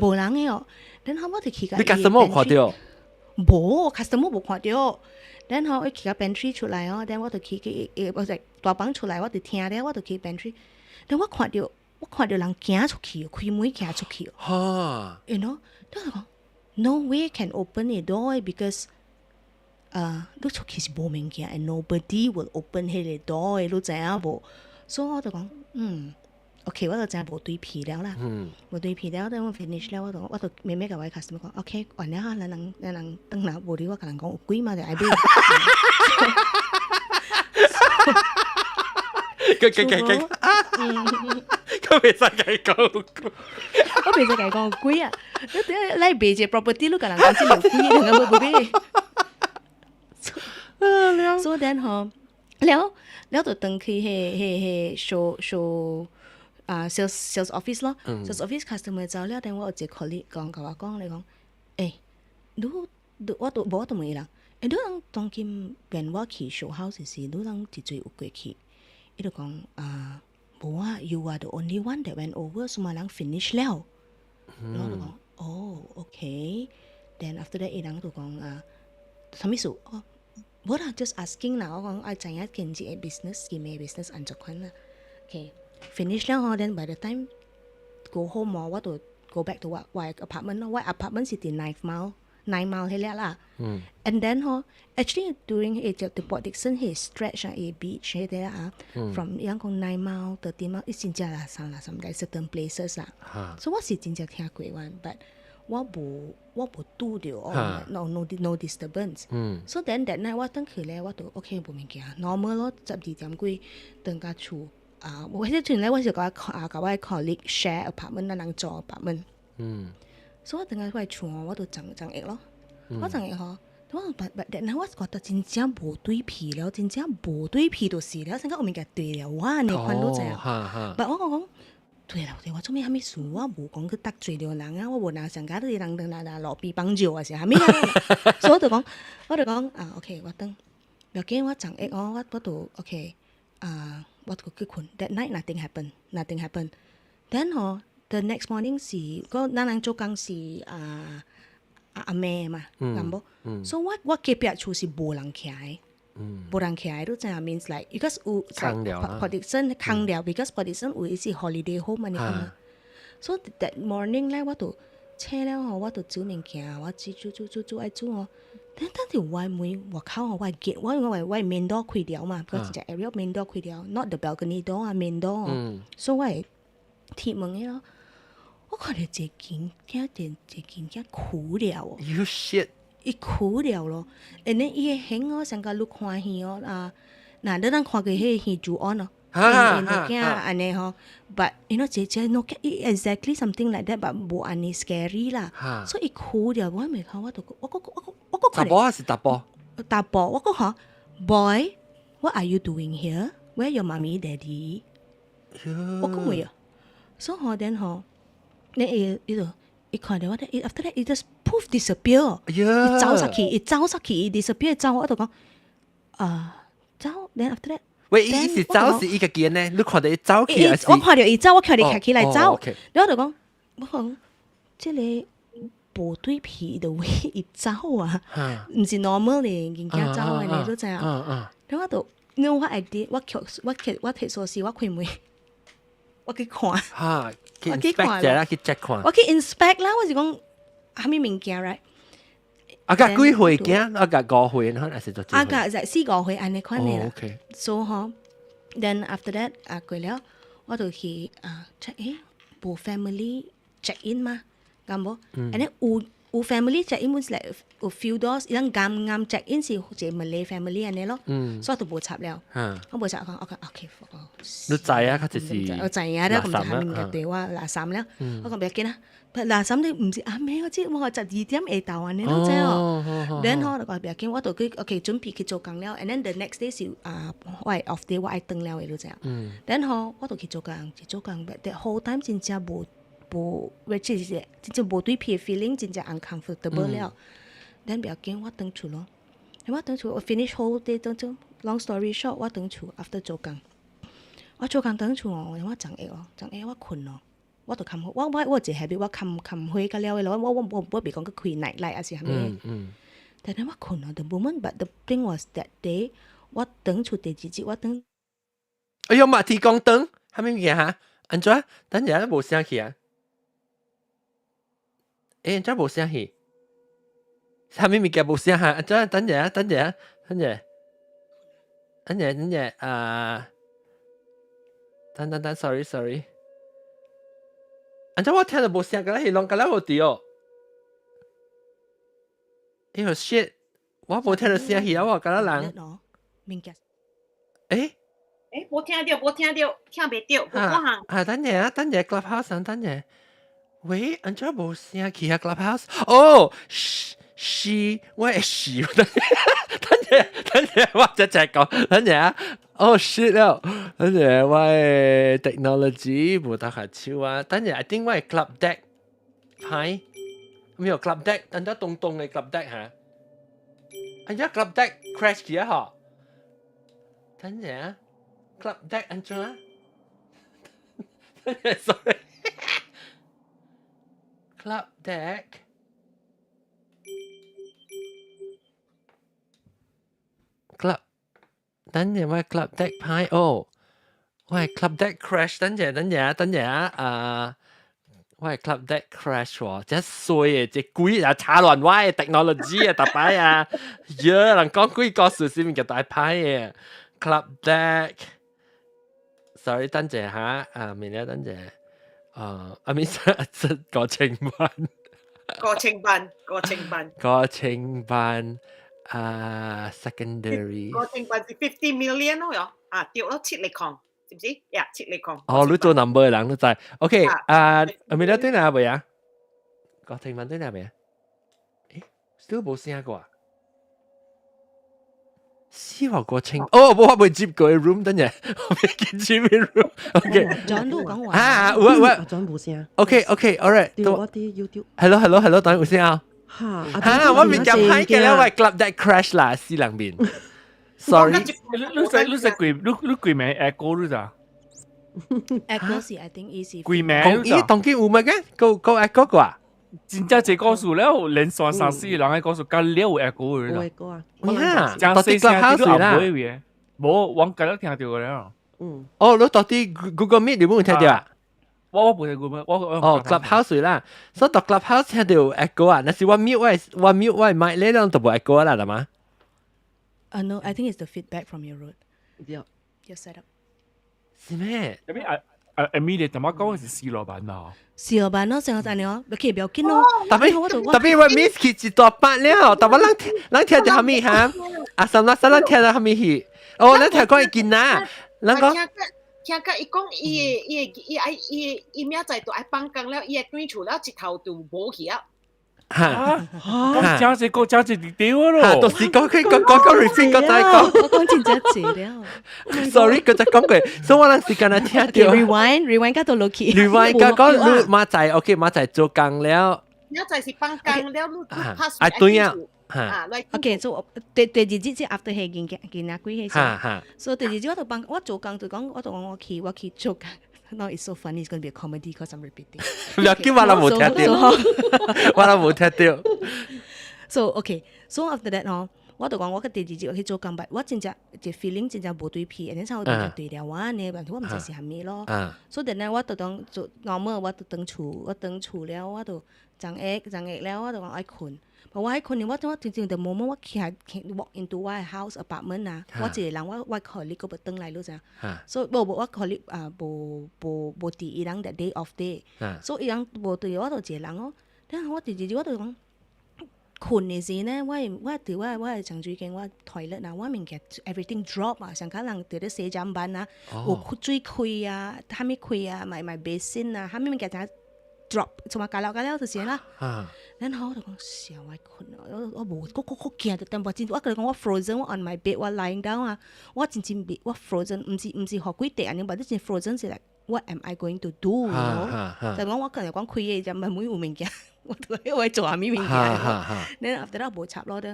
無人的哦。然後我就去共你 customer 有看著？無，customer 無看著。然後我去到 pantry 出來哦，then 我就去去，我就大房出來，我就聽了，我就去 pantry。但我看著，我看著人行出去，開門行出去。You know，我就講，no way can open the door because 你出去是無物件，and nobody will open 彼個 door，你知影無？所以我就講，嗯，OK，我就知無對皮了啦。無對皮了，等我 finish 了，我就我就慢慢共我 customer 講，OK，完了哈，咱人咱人轉來，無你我共人講有鬼嘛，就愛買。佢佢佢佢，佢袂使共伊講有鬼，我袂使共伊講有鬼啊！你等下來賣一個 property，你共人講這有鬼，人家無買。所以 then 吼，了了就轉去彼彼彼 show show 啊 sales sales office 咯，sales office customer 走了，then 我有一個 colleague 講，共我講，你講，欸，你你我都無我都問伊人，欸，你人當今when 我去 show house 時，你人一濟有過去？伊就講啊，無啊，you are the only one that went over，數碼人 finish 了。然後就講，哦，OK，then after that 伊人就講啊，啥物事？哦，無啦，just asking 啦，我講愛知影經濟的 business，伊咩 business 按怎款啦。OK，finish 了吼，then by the time go home 哦，我就 go back to 我我的 apartment 咯，我 apartment 是佇 Nine Mile，Nine Mile 彼個啦。And then 吼，actually during 彼隻 Port Dickson 彼 stretch 啊，彼 beach 彼個啊，from 伊講 Nine Mile、13 Mile，伊真正垃圾垃圾來 certain places 啦。所以我是真正聽過one，but 我無我無拄著哦，no no no disturbance。So then that night 我轉去咧，我就 OK 無物件，normal 咯，12點幾轉到厝啊，我彼陣咧，我是共我啊共我 colleague share apartment，咱人租 apartment。所以我轉到我厝哦，我就衝衝下咯，我衝下吼，我 but but that night 我覺得真正無對皮了，真正無對皮就是了，成個有物件對了我按呢款你知影？But 我講講。對啦，對我做咩啥物事？我無講去得罪著人啊，我無拿上家啲人當來路邊幫助啊是啥物啊？所以我就講，我就講啊，OK，我等，無要緊，我昨下哦，我我就 OK，啊，我就去睏。That night nothing happen, nothing happen. Then 吼，the next morning 是個咱人做工是啊阿阿妹嘛，敢無？所以我我隔壁厝是無人徛的。無人徛的，你知影 means like because 有 Port Dickson 空了，because Port Dickson 有一是 holiday home 按呢款嘛。所以 that morning 咧，我就醒了吼，我就煮物件，我煮煮煮煮煮愛煮吼，等等條我門外口我見我我 main door 開掉嘛，because 只 area main door 開掉，not the balcony door 啊 main door，所以我會鐵門嘅咯。我看到一個囡仔，一個囡仔哭了哦。 You shit！伊哭了咯，and then 伊个形哦，上個你看戲哦啊，嗱你當看過彼個戲主案哦，因囝按呢吼，but you know 姐姐 no exactly something like that，but 無按呢 scary 啦，所以伊哭了，我未看我就我我我我我查埔還是查埔？查埔，我講吼，boy，what are you doing here？Where your mommy daddy？我講未啊，所以吼，then 吼，你伊伊就伊看到我咧，伊 after that 伊 just poof disappear，伊走出去，伊走出去，伊 disappear 走，我就講啊走，then after that。喂，伊是走是伊家己呢？你看到伊走去還是？我看到伊走，我看到伊起來走，然後我就講，我講這個無對皮的位伊走啊，毋是 normal 的囡仔走的呢，你知影？然後我就，因為我會記，我我我提鎖匙，我開門，我去看，我去看啦，去 check 看，我去 inspect 啦，我是講啥物物件，right？啊個幾歲囝？啊個5歲，還是做？啊個就四五歲按呢款的啦。所以吼，then after that 啊過了，我就去啊 check，誒，無 family check in 嘛，敢無？and then 有 family check in 本是 like 有 few doors，伊人啱啱 check in 是一個 Malay family 按呢咯，所以就無插了。我無插講，OK OK。你知啊？較就是我知影啦，咁就下面嘅對我垃圾了，我講不要緊啦。垃圾你毋是暗暝，我知我12點下晝按呢，你知哦。然後就講不要緊，我就去 OK 準備去做工了。And then the next day 是啊，我係 off day，我愛轉了的，你知影。然後我就去做工，去做工，but the whole time 真正無無，which is 真正無對皮 feeling，真正 uncomfortable 了。then 不要緊，我轉厝咯。我轉厝，我 finish whole day 轉厝。Long story short，我轉厝 after 做工，我做工轉厝哦，我昨下哦，昨下我睏咯。我就冚我我我有一個 habit，我冚冚火甲了的咯，我我我我袂講去開 night light 還是啥物。但係我睏咯，the moment，but the thing was that day，我轉厝第二日我轉。哎喲，馬蹄公燈，啥物物件哈？按怎？等陣無聲去啊？欸，按怎無聲去？啥物物件無聲哈？按怎？等陣，等陣，等陣，等陣，等陣啊！等等等，sorry sorry。按怎我聽到無聲，敢若係攏敢若無佇哦。哎喲 shit！我無聽到聲去啊！我敢若人。欸？欸，無聽到，無聽到，聽袂到，無看行。啊，等陣啊，等陣，Clubhouse 等陣。喂，按怎無聲去啊？Clubhouse？哦，是是，我會死。等陣，等陣，我直接講，等陣啊。哦，shit 了，等陣我的 technology 無得下手啊。等陣，I think 我的 Club Deck 歹，沒有 Club Deck，等陣東東的 Club Deck 哈。哎呀，Club Deck crash 去啊嗬。等陣啊，Club Deck 按怎？等陣，sorry。Club Deck。Club 等陣我 Club Deck 歹哦，我 Club Deck crash，等陣等陣啊，等陣啊，啊，我 Club Deck crash 喎，真衰嘅，這鬼啊插亂我嘅 technology 啊，逐擺啊，呀，人講鬼故事是物件大歹嘅 Club Deck，sorry，等陣嚇，啊，明日等陣，啊，阿咪國青班，國青班，國青班，國青班。啊，secondary 國青班是 50 million 咯，喲，啊，對咯，七厘空，是毋是？呀，七厘空。哦，你做 number 的人你知。OK，啊，阿咪對哪未啊？國青班對哪未啊？誒，still 無聲過啊？死話國青，哦，我未接過 room，等陣，我未記住 room。OK。 John 都講話。啊，有啊有啊。 John 無聲。 OK，OK，all right。對，我佇 YouTube。 Hello，hello，hello，等有聲啊。嚇！嚇！我面夾歹嘅咧，我 Club Deck crash 啦，死人面。Sorry。你使你使鬼你你鬼名 Echo 你咋？Echo 是 I think 伊是。鬼名。咦，當今有乜嘅？個個 Echo 個啊？真正這故事了，連續三四個人的故事，甲了有 echo 有 echo 啊！呀，真細聲都唔會嘅，無，我今日聽到了。嗯。哦，你到底 Google Meet 你冇聽到啊？我冇聽過咩？我哦，Clubhouse 啦，所以到 Clubhouse 聽到 echo 啊，那是我 mute 我麥呢兩就冇 echo 啦，係嘛？ No, I think it's the feedback from your road. Yeah. Your setup. 是咩？入邊阿阿 Amy 你點解講是四羅板啊？四羅板咯，成個陣咯，OK，不要緊咯。特別特別我 miss 去一大筆了，特別咱聽到蝦米哈？阿三啦，咱聽到蝦米去？哦，咱聽講會見啊，咱講。聽甲伊講，伊的伊的伊愛伊伊明仔載就愛放工了，伊會轉厝了，一頭就無去啊。嚇！講真是講真是對咯。到時講佢講講講 repeat 個再講。我講真正濟了。 Sorry，佢再講過，所以我陣時間聽到。 Rewind rewind 到落去。 Rewind 甲講你馬仔，OK，馬仔做工了。明仔是放工了，你 pass 啊對啊。啊，OK，所以第二日即 after 係見見阿鬼迄時，所以第二日我就幫我做工就講，我就講我去做工。Now it's so funny, it's going to be a comedy because I'm repeating. 唔要緊，我都冇聽到，我都冇聽到。 So okay, so after that 吼，我就講我個第二日我去做工，我真正這 feeling 真正無對皮，然後我就對了我呢，我毋知是啥物咯。所以咧，我就當做 normal，我就轉厝，我轉厝了，我就昨下昨下了，我就講愛睏。我愛睏，我真正就 moment 我起來 walk into 我的 house apartment 啊，我一個人，我 colleague 閣無轉來，你知影？所以無無我 colleague 啊，無無無佇伊人 that day off day，所以伊人無佇，我就一個人哦。然後我直直我就講，睏的時呢，我佇我的床水間，我 toilet 啊，我物件 everything drop 啊，上較人佇咧洗砧板啊，有水開啊，啥物開啊，my basin 啊，啥物物件就 drop，從嘛加了加了就是啦。然後我就講，啥我睏啊，我無，我驚著淡薄真，我共你講我 frozen，我 on my bed，我 lying down 啊，我真真袂，我 frozen，毋是予鬼綴按呢，but 真 frozen 是 like what am I going to do？就講我今日講開個砧板每有物件，我都我做啥物物件。然後 after that 無插咯，第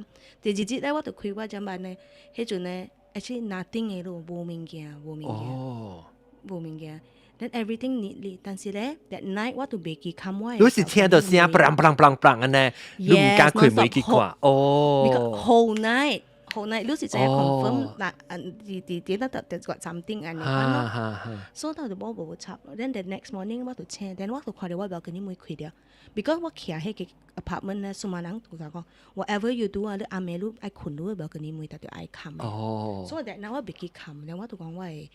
二日咧我就開我砧板咧，彼陣咧，actually nothing 的咯，無物件，無物件，無物件。Then everything neatly，但是咧，that night 我都袂記冚我。你是聽到聲，砰砰砰砰按呢，你毋敢開門去看哦。 Whole night，whole night，你是知影 confirm 嗱，佇佇佇那度就個 something 按呢款咯。所以我就無無插。Then the next morning 我就醒，then 我就看到我 balcony 門開著，because 我徛彼個 apartment 咧，數碼人就講，whatever you do 啊，你暗暝你愛睏，你 balcony 門特著愛冚。所以 that night 我袂記冚，然後我就講我會。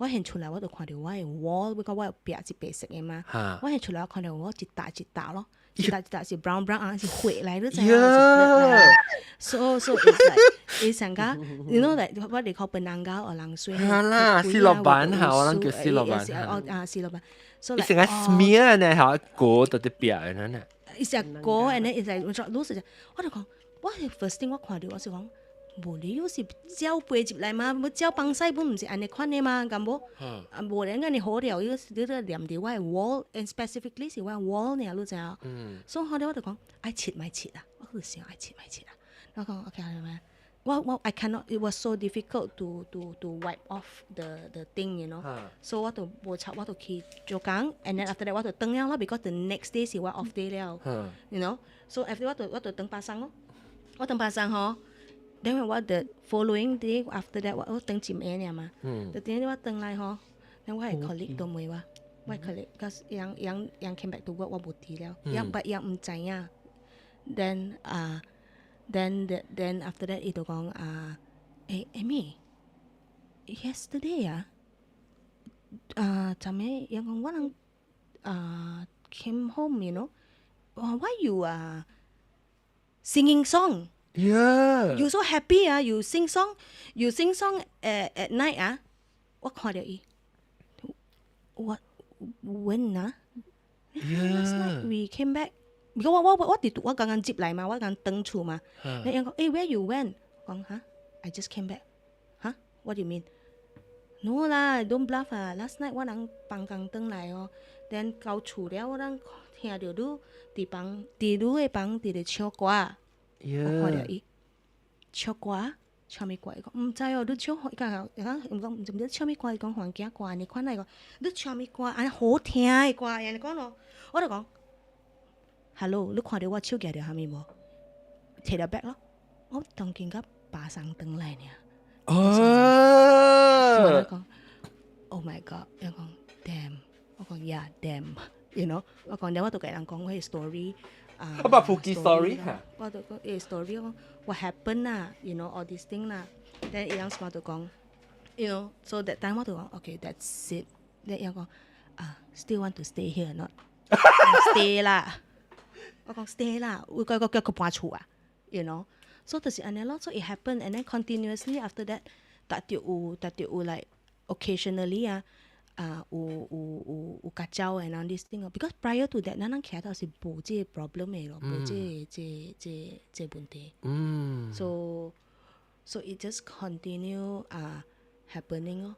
我現出來我就看到我的 wall，我講我有壁是白色的嘛，我現出來我看到我一笪一笪咯，一笪一笪是 brown brown 啊，是血來，你知影？So it's like 伊上個，you know like 我哋靠笨人家學人水。係啦，四羅板嚇，我諗叫四羅板。哦啊，四羅板。伊成個 smear 呢，嚇，果到啲壁呢。伊成果，and then 伊就老實我就講，我 first thing 我看到我是講。無理由是鳥飛入來嘛？無鳥放屎本毋是按呢款的嘛？敢無？啊，無咧，按呢好了，伊你咧黏佇我的 wall，and specifically 是我的 wall 爾，你知影？所以後來我就講愛切莫切啊，我就想愛切莫切啊。我講 OK 係咪？我 I cannot, it was so difficult to wipe off the thing. So 我就無插，我就去做工，and then after that 我就轉了啦，because the next day 是我 off day 了，you know。So after 我就轉巴生咯，我轉巴生吼。Then 我 the following day after that 我轉一暝爾嘛，就點我轉來吼，then 我的 colleague 都問我，我的 colleague，cause 𪜶 came back to work 我無佇了，𪜶 but 𪜶毋知影。Then 啊，then after that 伊就講啊，欸 Amy，yesterday 啊，啊，昨暝𪜶講我人啊 came home，why you 啊 singing song？ Yeah. You so happy 啊！You sing song, you sing song at night 啊！我看著伊，What when 啊？Last night we came back. Because 我佇我剛剛接來嘛，我剛轉厝嘛。你𪜶講，欸，where you went？講哈，I just came back。哈？What do you mean？ No 啦，don't bluff 啊！Last night 我人放工轉來哦，then 到厝了，我人聽著你佇房，佇你的房佇咧唱歌。我看著伊唱歌，唱物歌？伊講毋知哦，你唱伊講伊講毋講毋知唱物歌？伊講環境歌，按呢款來講，你唱物歌按呢好聽的歌，按呢講咯。我就講，Hello，你看著我手舉著啥物無？摕著 bag 咯，我當今佮巴生轉來爾。哦，我講，Oh my God！伊講，damn，我講 yeah damn，我講了我就共人講我嘅 story 啊。我把普及 story 嚇。我就講伊 story 講 what happen 啦，all these thing 啦。Then 伊人我就講，so that time 我就講 okay that's it。Then 伊講啊，still want to stay here or not？stay 啦，我講 stay 啦，會個個叫佢搬厝啊，so 就是按呢咯，so it happen and then continuously after that，逐著有 like occasionally 啊。啊，有有有有 kacau and all this thing because prior to that，咱人徛到是無這個 problem 的咯，無這個這這這問題。So it just continue 啊 happening 咯。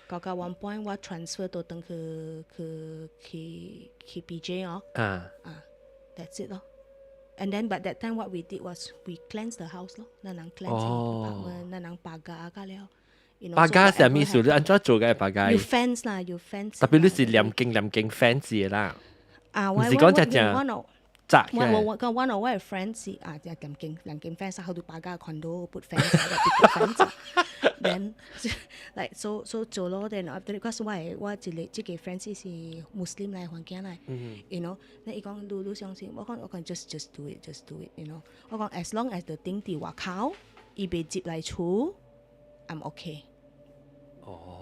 到甲 one point 我 transfer 到轉去去去去 PJ 哦。啊，that's it 咯。And then but that time what we did was we cleanse the house 咯，咱人 cleanse apartment，咱人 pagar 甲了。 Pagar 是啥物意思？你按怎做嘅 pagar？有 fence 啦，有 fence。特別你是黏經黏經 fence 嘅啦。啊，唔是講只只窄我我我個 one of 我嘅 friends 是啊，就黏經黏經 fence，好多 pagar condo put fence， put fence。Then like so 做咯，then after because 我我一個這個 friends 是 Muslim 來環境來，那伊講你你相信，我講 just do it，just do it。我講 as long as the thing 佇外口，伊袂入來厝，I'm okay。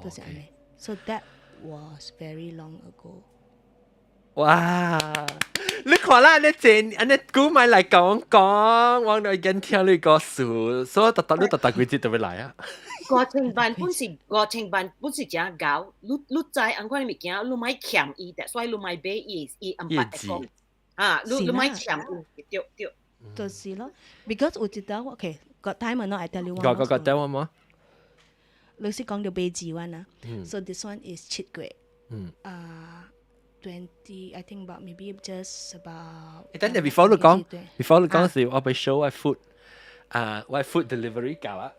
就是按呢。So that was very long ago。哇！你看啦，你這按呢古買來講講，我都已經聽你個事，所以特特你特特幾節就會來啊。五千萬本是誠𠢕，你知按款物件，你莫欠伊，所以你莫買伊伊毋捌會講。啊，你莫欠伊，對對。就是咯，because 有一道 OK，got time or not? I tell you one. 個個個等我冇。老師講到八字one 啊，so this one is 7月。啊，20, I think about maybe just about. 等陣 before 你講，before 你講時，我俾 show 我 food，啊，我 food delivery 搞啊。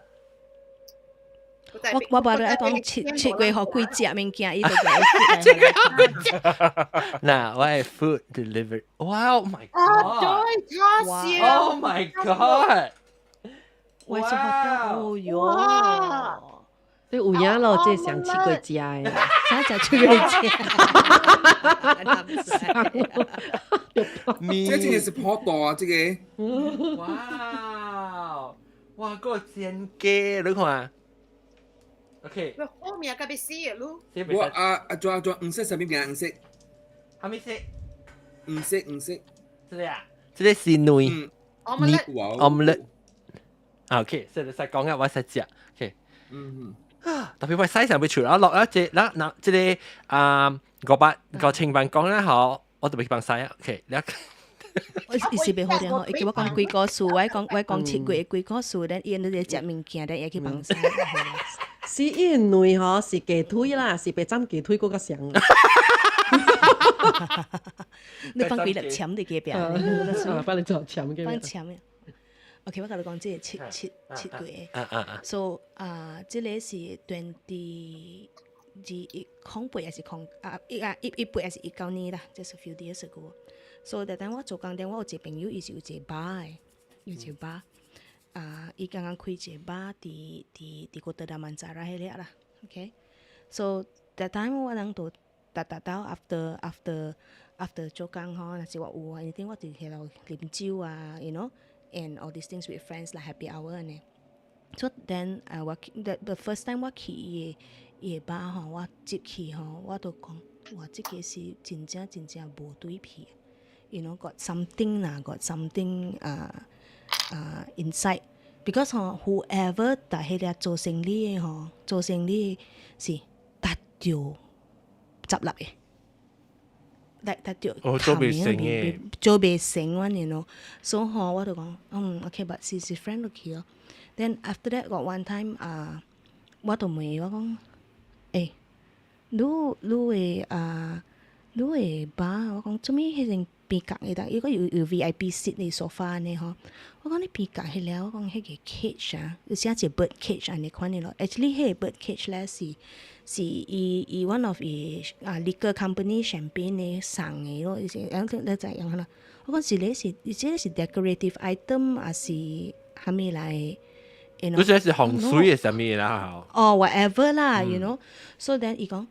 我無你愛講七月予幾隻物件，伊就七月予幾隻。嗱，我係 food delivery。哇，Oh my god！啊，對，他笑。 Oh my god！我是好哦喲。你有影咯，這上7月食的，啥食七月食？這真的是破大啊！這個。哇！哇，個煎雞你看。OK。好命甲欲死的你。我啊啊，做做黃色啥物名？黃色。啥物色？黃色黃色。這個啊？這個是卵。 Omelette。 Omelette。OK，所以你使講啊，我使食。OK。特別我洗上要出啊，落一隻嗱嗱，這個啊500、5000萬講咧，好，我特別去幫洗啊。OK，你。我伊是袂好聽吼，伊叫我講幾個數，我講7月幾個數，咱伊咧食物件，咱會去幫洗。是伊卵吼是雞腿啦，是白斬雞腿閣較像。你放幾粒籤佇隔壁？啊，幫你做籤隔壁。放籤。OK，我共你講，這個七月。So 啊，這個是 20 2108還是空啊一啊一一八還是19年啦，這是 few years ago。So 逐當我做工點，我有一個朋友，伊是有一個 bar 的，有一個 bar。啊，伊剛剛開一個 bar 佇 Kota Damansara 彼個啦，OK。So that time 我人就逐逐到 after 做工吼，若是我有anything 我就喺度啉酒啊，and all these things with friends like happy hour 按呢。So then 啊，我 the first time 我去伊個 bar 吼，我入去吼，我就講，哇，這個是真正真正無對皮，got something 啦，got something 啊啊 inside。because 吼，whoever 佇彼個做生意的吼，做生意是達著執笠的。來達著哦，做袂成的，做袂成阮咯。所以吼，我就講，OK，but 是 friend 落去咯。Then after that got one time 啊，我就問伊我講，欸，你會啊，你會 bar，我講做物彼陣邊角的，伊個有 VIP seat 的 sofa 呢吼。我講你邊角彼了，我講彼個 cage 啊，有寫一個 bird cage 按呢款的咯。Actually 彼個 bird cage 咧是伊 one of 伊啊 liquor company champagne 的送的咯，伊是樣你知影啦。我講是咧是，這個是 decorative item 還是蝦米來？你這是風水的啥物啦？哦，whatever 啦，you know。So then 伊講，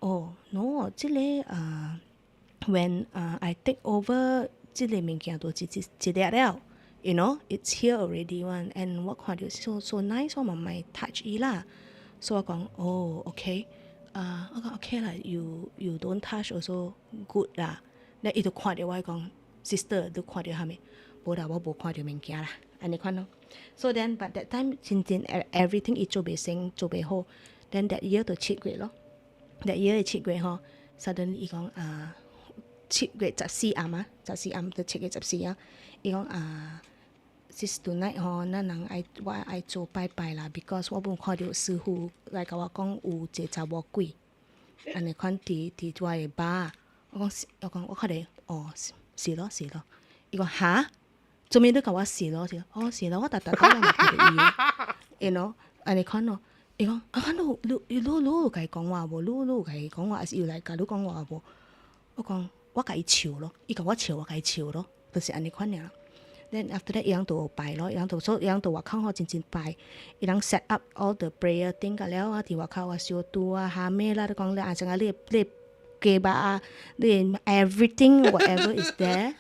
哦，no，這個啊，when 啊 I take over 這個物件就一一一粒了，it's here already one，and 我看著 so so nice，我嘛莫 touch 伊啦，所以我講，哦，OK，啊，我講 OK 啦，you don't touch also good 啦，咧伊就看著我講，sister，你看著啥物？無啦，我無看著物件啦，按呢款咯。So then but that time 真正 everything 伊做袂成，做袂好，then that year 就7月咯。that year 的七月吼，suddenly 伊講啊，7月14暗啊，十四暗就七月十四啊，伊講啊，this tonight 吼，咱人愛我愛做拜拜啦，because 我無看著師傅來共我講有一個查某鬼，按呢款佇佇我的吧，我講是，我講我看著哦，是是咯是咯，伊講哈？做咩你共我是咯是咯？哦是咯，我逐逐擺攏會看著伊，按呢款咯。伊講啊，你你你你有共伊講話無？你你有共伊講話，還是伊有來共你講話無？我講我共伊笑咯，伊共我笑，我共伊笑咯，就是按呢款爾。Then after that 伊人就拜咯，伊人就說伊人就外口吼真真拜，伊人 set up all the prayer thing 甲了啊，佇外口啊燒豬啊、蝦米啦，你講你啊，像啊你你雞肉啊，你 everything whatever is there，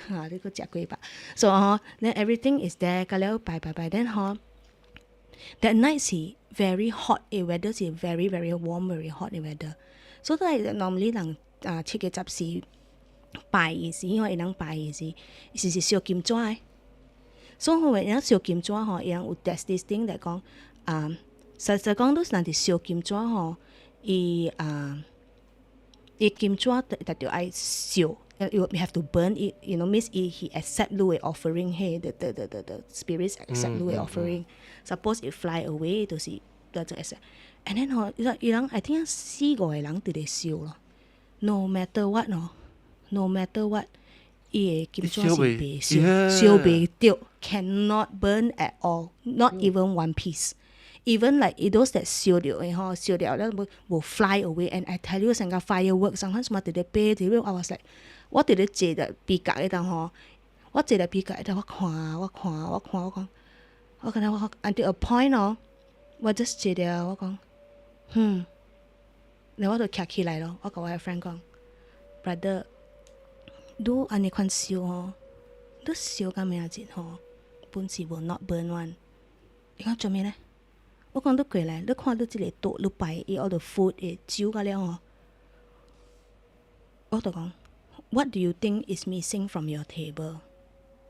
哈，你閣食雞肉，so 吼，then everything is there，甲了拜拜拜，then 吼，that night 是 very hot 的 weather 是 very very warm very hot 的 weather，so 咧 normally 人啊七月十四拜的時，因為伊人拜的時，是是燒金紙的。所以吼，伊人燒金紙吼，伊人有 there's this thing 來講，啊，實際講都是人佇燒金紙吼，伊啊，伊金紙特特著愛燒，you have to burn it，means 伊 he accept 你的 offering，嘿，the spirits accept 你的 offering。Suppose it fly away，就是就就 accept。And then 吼，伊伊人 I think 四五個人佇咧燒咯，no matter what 咯，no matter what，伊的金紙是袂燒，燒袂著，cannot burn at all，not even one piece。Even like those that 燒著的吼，燒掉了無無 fly away。And I tell you 成個 fireworks 上款什麼佇咧飛，佇咧 I was like，我佇咧坐佇邊角彼當吼，我坐佇邊角彼當，我看我看我看我講，我感覺我 until a point 哦，我 just 坐著我講，嗯，然後我就徛起來咯，我共我的 friend 講，brother，你按呢款燒吼，你燒到明仔日吼，本是 will not burn one。伊講做咩咧？我講你過來，你看你這個桌，你擺伊 all the food 的酒甲了吼，我就講，What do you think is missing from your table？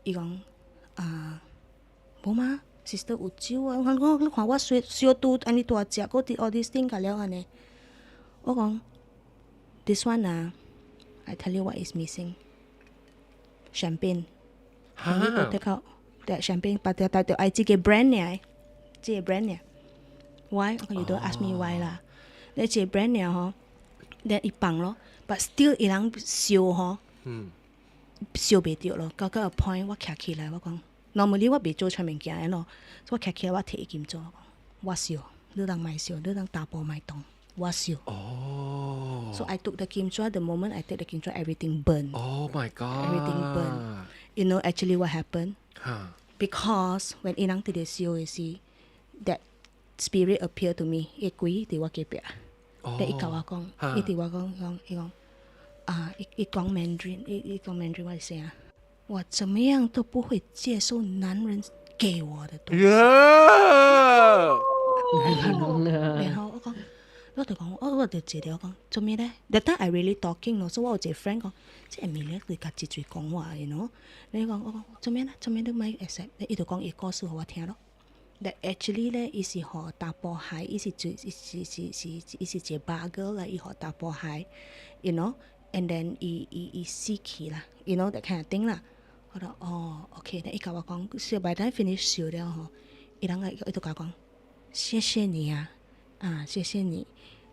伊講啊，無嗎？sister 有酒啊！我講我你看我燒燒豬按呢大隻，閣佇 all this thing 甲了按呢。我講，this one 啊，I tell you what is missing。champagne。哈你 take out that champagne，但但但愛這個 brand 爾，這個 brand 爾。Why？我講 you don't ask me why 啦。你這個 brand 爾吼，你伊放咯，but still 伊人燒吼，燒袂著咯。到到 a point 我徛起來，我講，normally 我袂做出物件的咯，我徛起來我提金紙，我燒，你人莫燒，你人查埔莫動，我燒。哦。 So I took the 金紙，the moment I take the 金紙，everything burn. Oh my god！ Everything burn. You know actually what happened? 哈 Because when 伊人佇咧燒的時，that spirit appear to me，伊鬼佇我隔壁。咧伊共我講，伊佇我講講，伊講啊，伊伊講 Mandarin，伊伊講 Mandarin 我是啥？我怎麼樣都不會接受男人給我的東西。然後我講，我就講，我我就坐咧，我講做咩咧？That time I really talking 咯，所以我有一個 friend 講，這 Amelia 佢家己嘴講話，you know？你講我講做咩咧？做咩你莫 accept？伊就講伊故事予我聽咯。That actually 咧，伊是予查埔害，伊是做，伊是是是伊是一個 bar girl 啦，伊予查埔害，you know？And then 伊伊伊死去啦，you know that kind of thing 啦。我就哦，OK，咧伊共我講，是 by the time finish 燒了吼，伊人個伊就共我講，謝謝你啊，啊，謝謝你。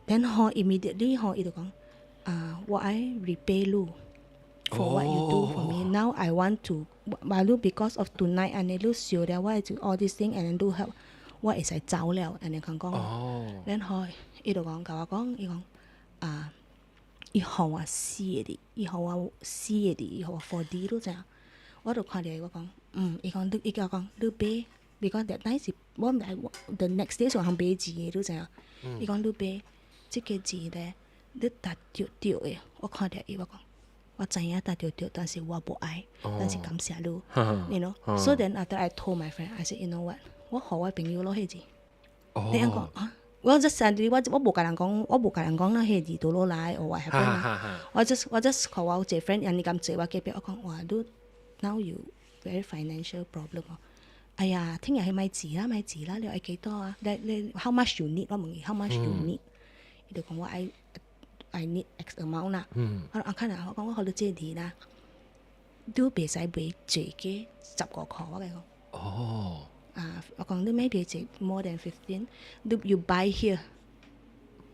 Then 吼 immediately 吼，伊就講，啊，我愛 repay 你 for what you do for me. Now I want to，嘛你 because of tonight 按呢你燒了，我就 all this thing and then 你 help，我會使走了，按呢講講。然後伊就講，共我講，伊講，啊，伊予我四個字，伊予我四個字，伊予我 4D 你知影？我就看著伊，我講，嗯，伊講你，伊共我講你買，because that night 是我毋知 the next day 是通買字的，你知影？伊講你買這個字咧，你答著著的，我看著伊，我講我知影答著著，但是我無愛，但是感謝你，you know。So then after I told my friend, I said, you know what？我予我朋友攞彼字。你講啊？我 just suddenly 我無共人講，我無共人講啦，彼字倒落來，or what happen 啦。我 just 予我一個 friend，人哋咁坐我隔壁，我講哇，你 now you very financial problem 哦。哎呀，聽日去買字啦，買字啦，你愛幾多啊？你 how much you need？我問伊 how much you need？伊就講我愛 I need X amount 啦。我講啊，看啊，我講我予你借字啦，你袂使買濟過15箍，我共伊講。啊，我講你買袂濟 more than 15，你 you buy here。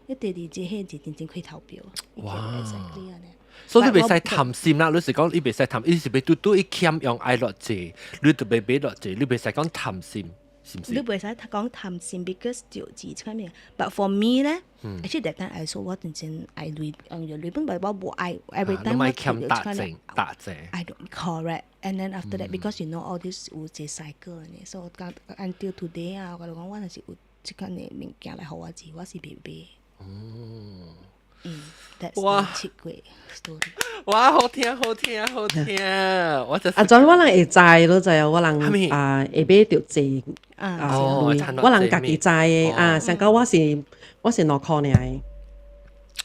你第二隻彼字真正開頭標。哇！Exactly 按呢。所以你袂使貪心啦，你是講你袂使貪，伊是欲拄拄伊欠用愛偌濟，你就欲買偌濟，你袂使講貪心，是毋是？你袂使講貪心，because 就字出面。But for me 咧，actually that time I 說我真正愛鐳，用鐳本來我無愛，every time 我欠打正打正。 I don't correct. And then after that, because you know all this 有一個 cycle 呢，所以講 until today 啊，我就講我若是有這款的物件來予我錢，我是袂買。嗯，哇七月 story。哇，好聽好聽好聽，我就啊，陣我人會知咯，就係我人啊會買著濟啊，我人家己知的啊，上個我是2箍爾。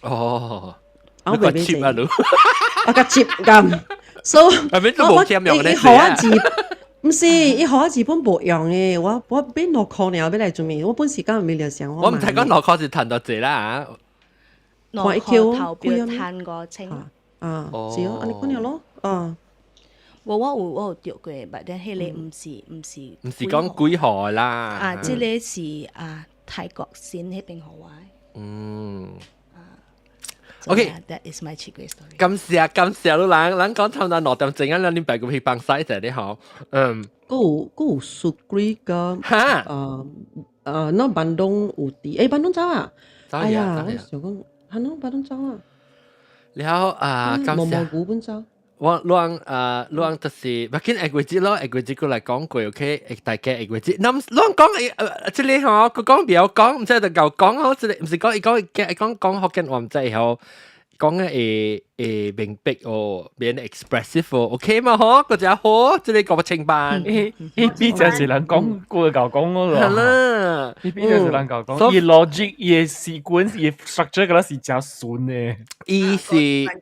我袂買濟啊，我較 cheap 咁，所以我伊予我字，毋是伊予我字本無用的，我買2箍爾欲來做咩？我本時間沒了想。我毋知講2箍是趁偌濟啦。 2箍投票趁5000。啊，是哦，按呢款咯，啊。我有著過，but then 彼個毋是。毋是講幾何啦。啊，這個是啊泰國先彼邊予我的。OK。 That is my 七月 story。感謝感謝你人，人講差不多2點鐘啊，2點半個去幫洗者你吼，嗯。閣有雪櫃個。哈。啊，那板東有佇，欸，板東走啊？哎呀，我想講，係喏，板東走啊。了啊，感謝。毛毛菇本走。我攏啊，攏就是，要緊下個節咯，下個節過來講過，OK，大家下個節，諗攏講誒，這個吼，佢講不要講，毋知就夠講吼，這個毋是講伊講伊講講福建話，毋知吼，講嘅會會明白哦，變 expressive 哦，OK 嘛吼，嗰隻好，這個講清白。伊伊比較是人講過夠講咯。係啦，伊比較是人夠講，伊 logic 伊的 sequence 伊 structure 嗰是誠順的。伊是。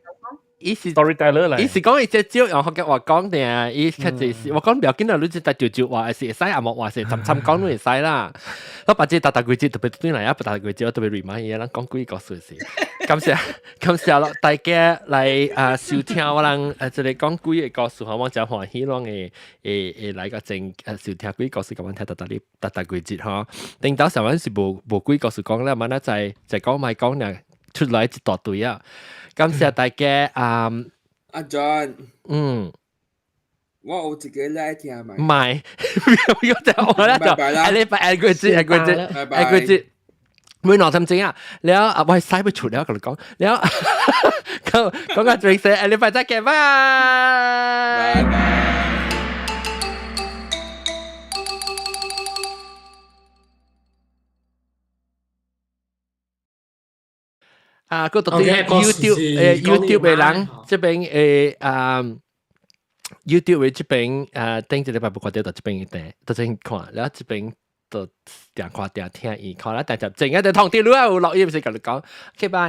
伊是 storyteller 嚟，伊是講伊隻招用福建話講定，伊較濟是我講唔要緊啦，你只帶條條話是會使，啊無話是參參講都會使啦。我把這逐逐季節特別轉來啊，不逐季節我特別 remind 伊，咱講幾個故事。感謝感謝咯，大家來啊收聽我人這個講鬼的故事，我真歡喜，攏會會會來個真收聽鬼故事，共阮聽逐逐日逐逐季節吼。頂頭上阮是無無鬼故事講啦，嘛那在在講莫講爾出來一大堆啊。感謝大家啊！阿 John，我有一個來聽嘛。唔係，不要就我咧就下禮拜下個節下個節下個節，每2點鐘啊，了啊，我係使不出了，共你講，了講講個最細，下禮拜再見，拜拜。啊，個到底 YouTube YouTube 的人這邊啊 YouTube 的這邊啊，頂一禮拜無看著，就這邊訂，就先看，然後這邊就定看定聽伊看啦，但就陣間就通電你啊有錄音是共你講，OK 拜。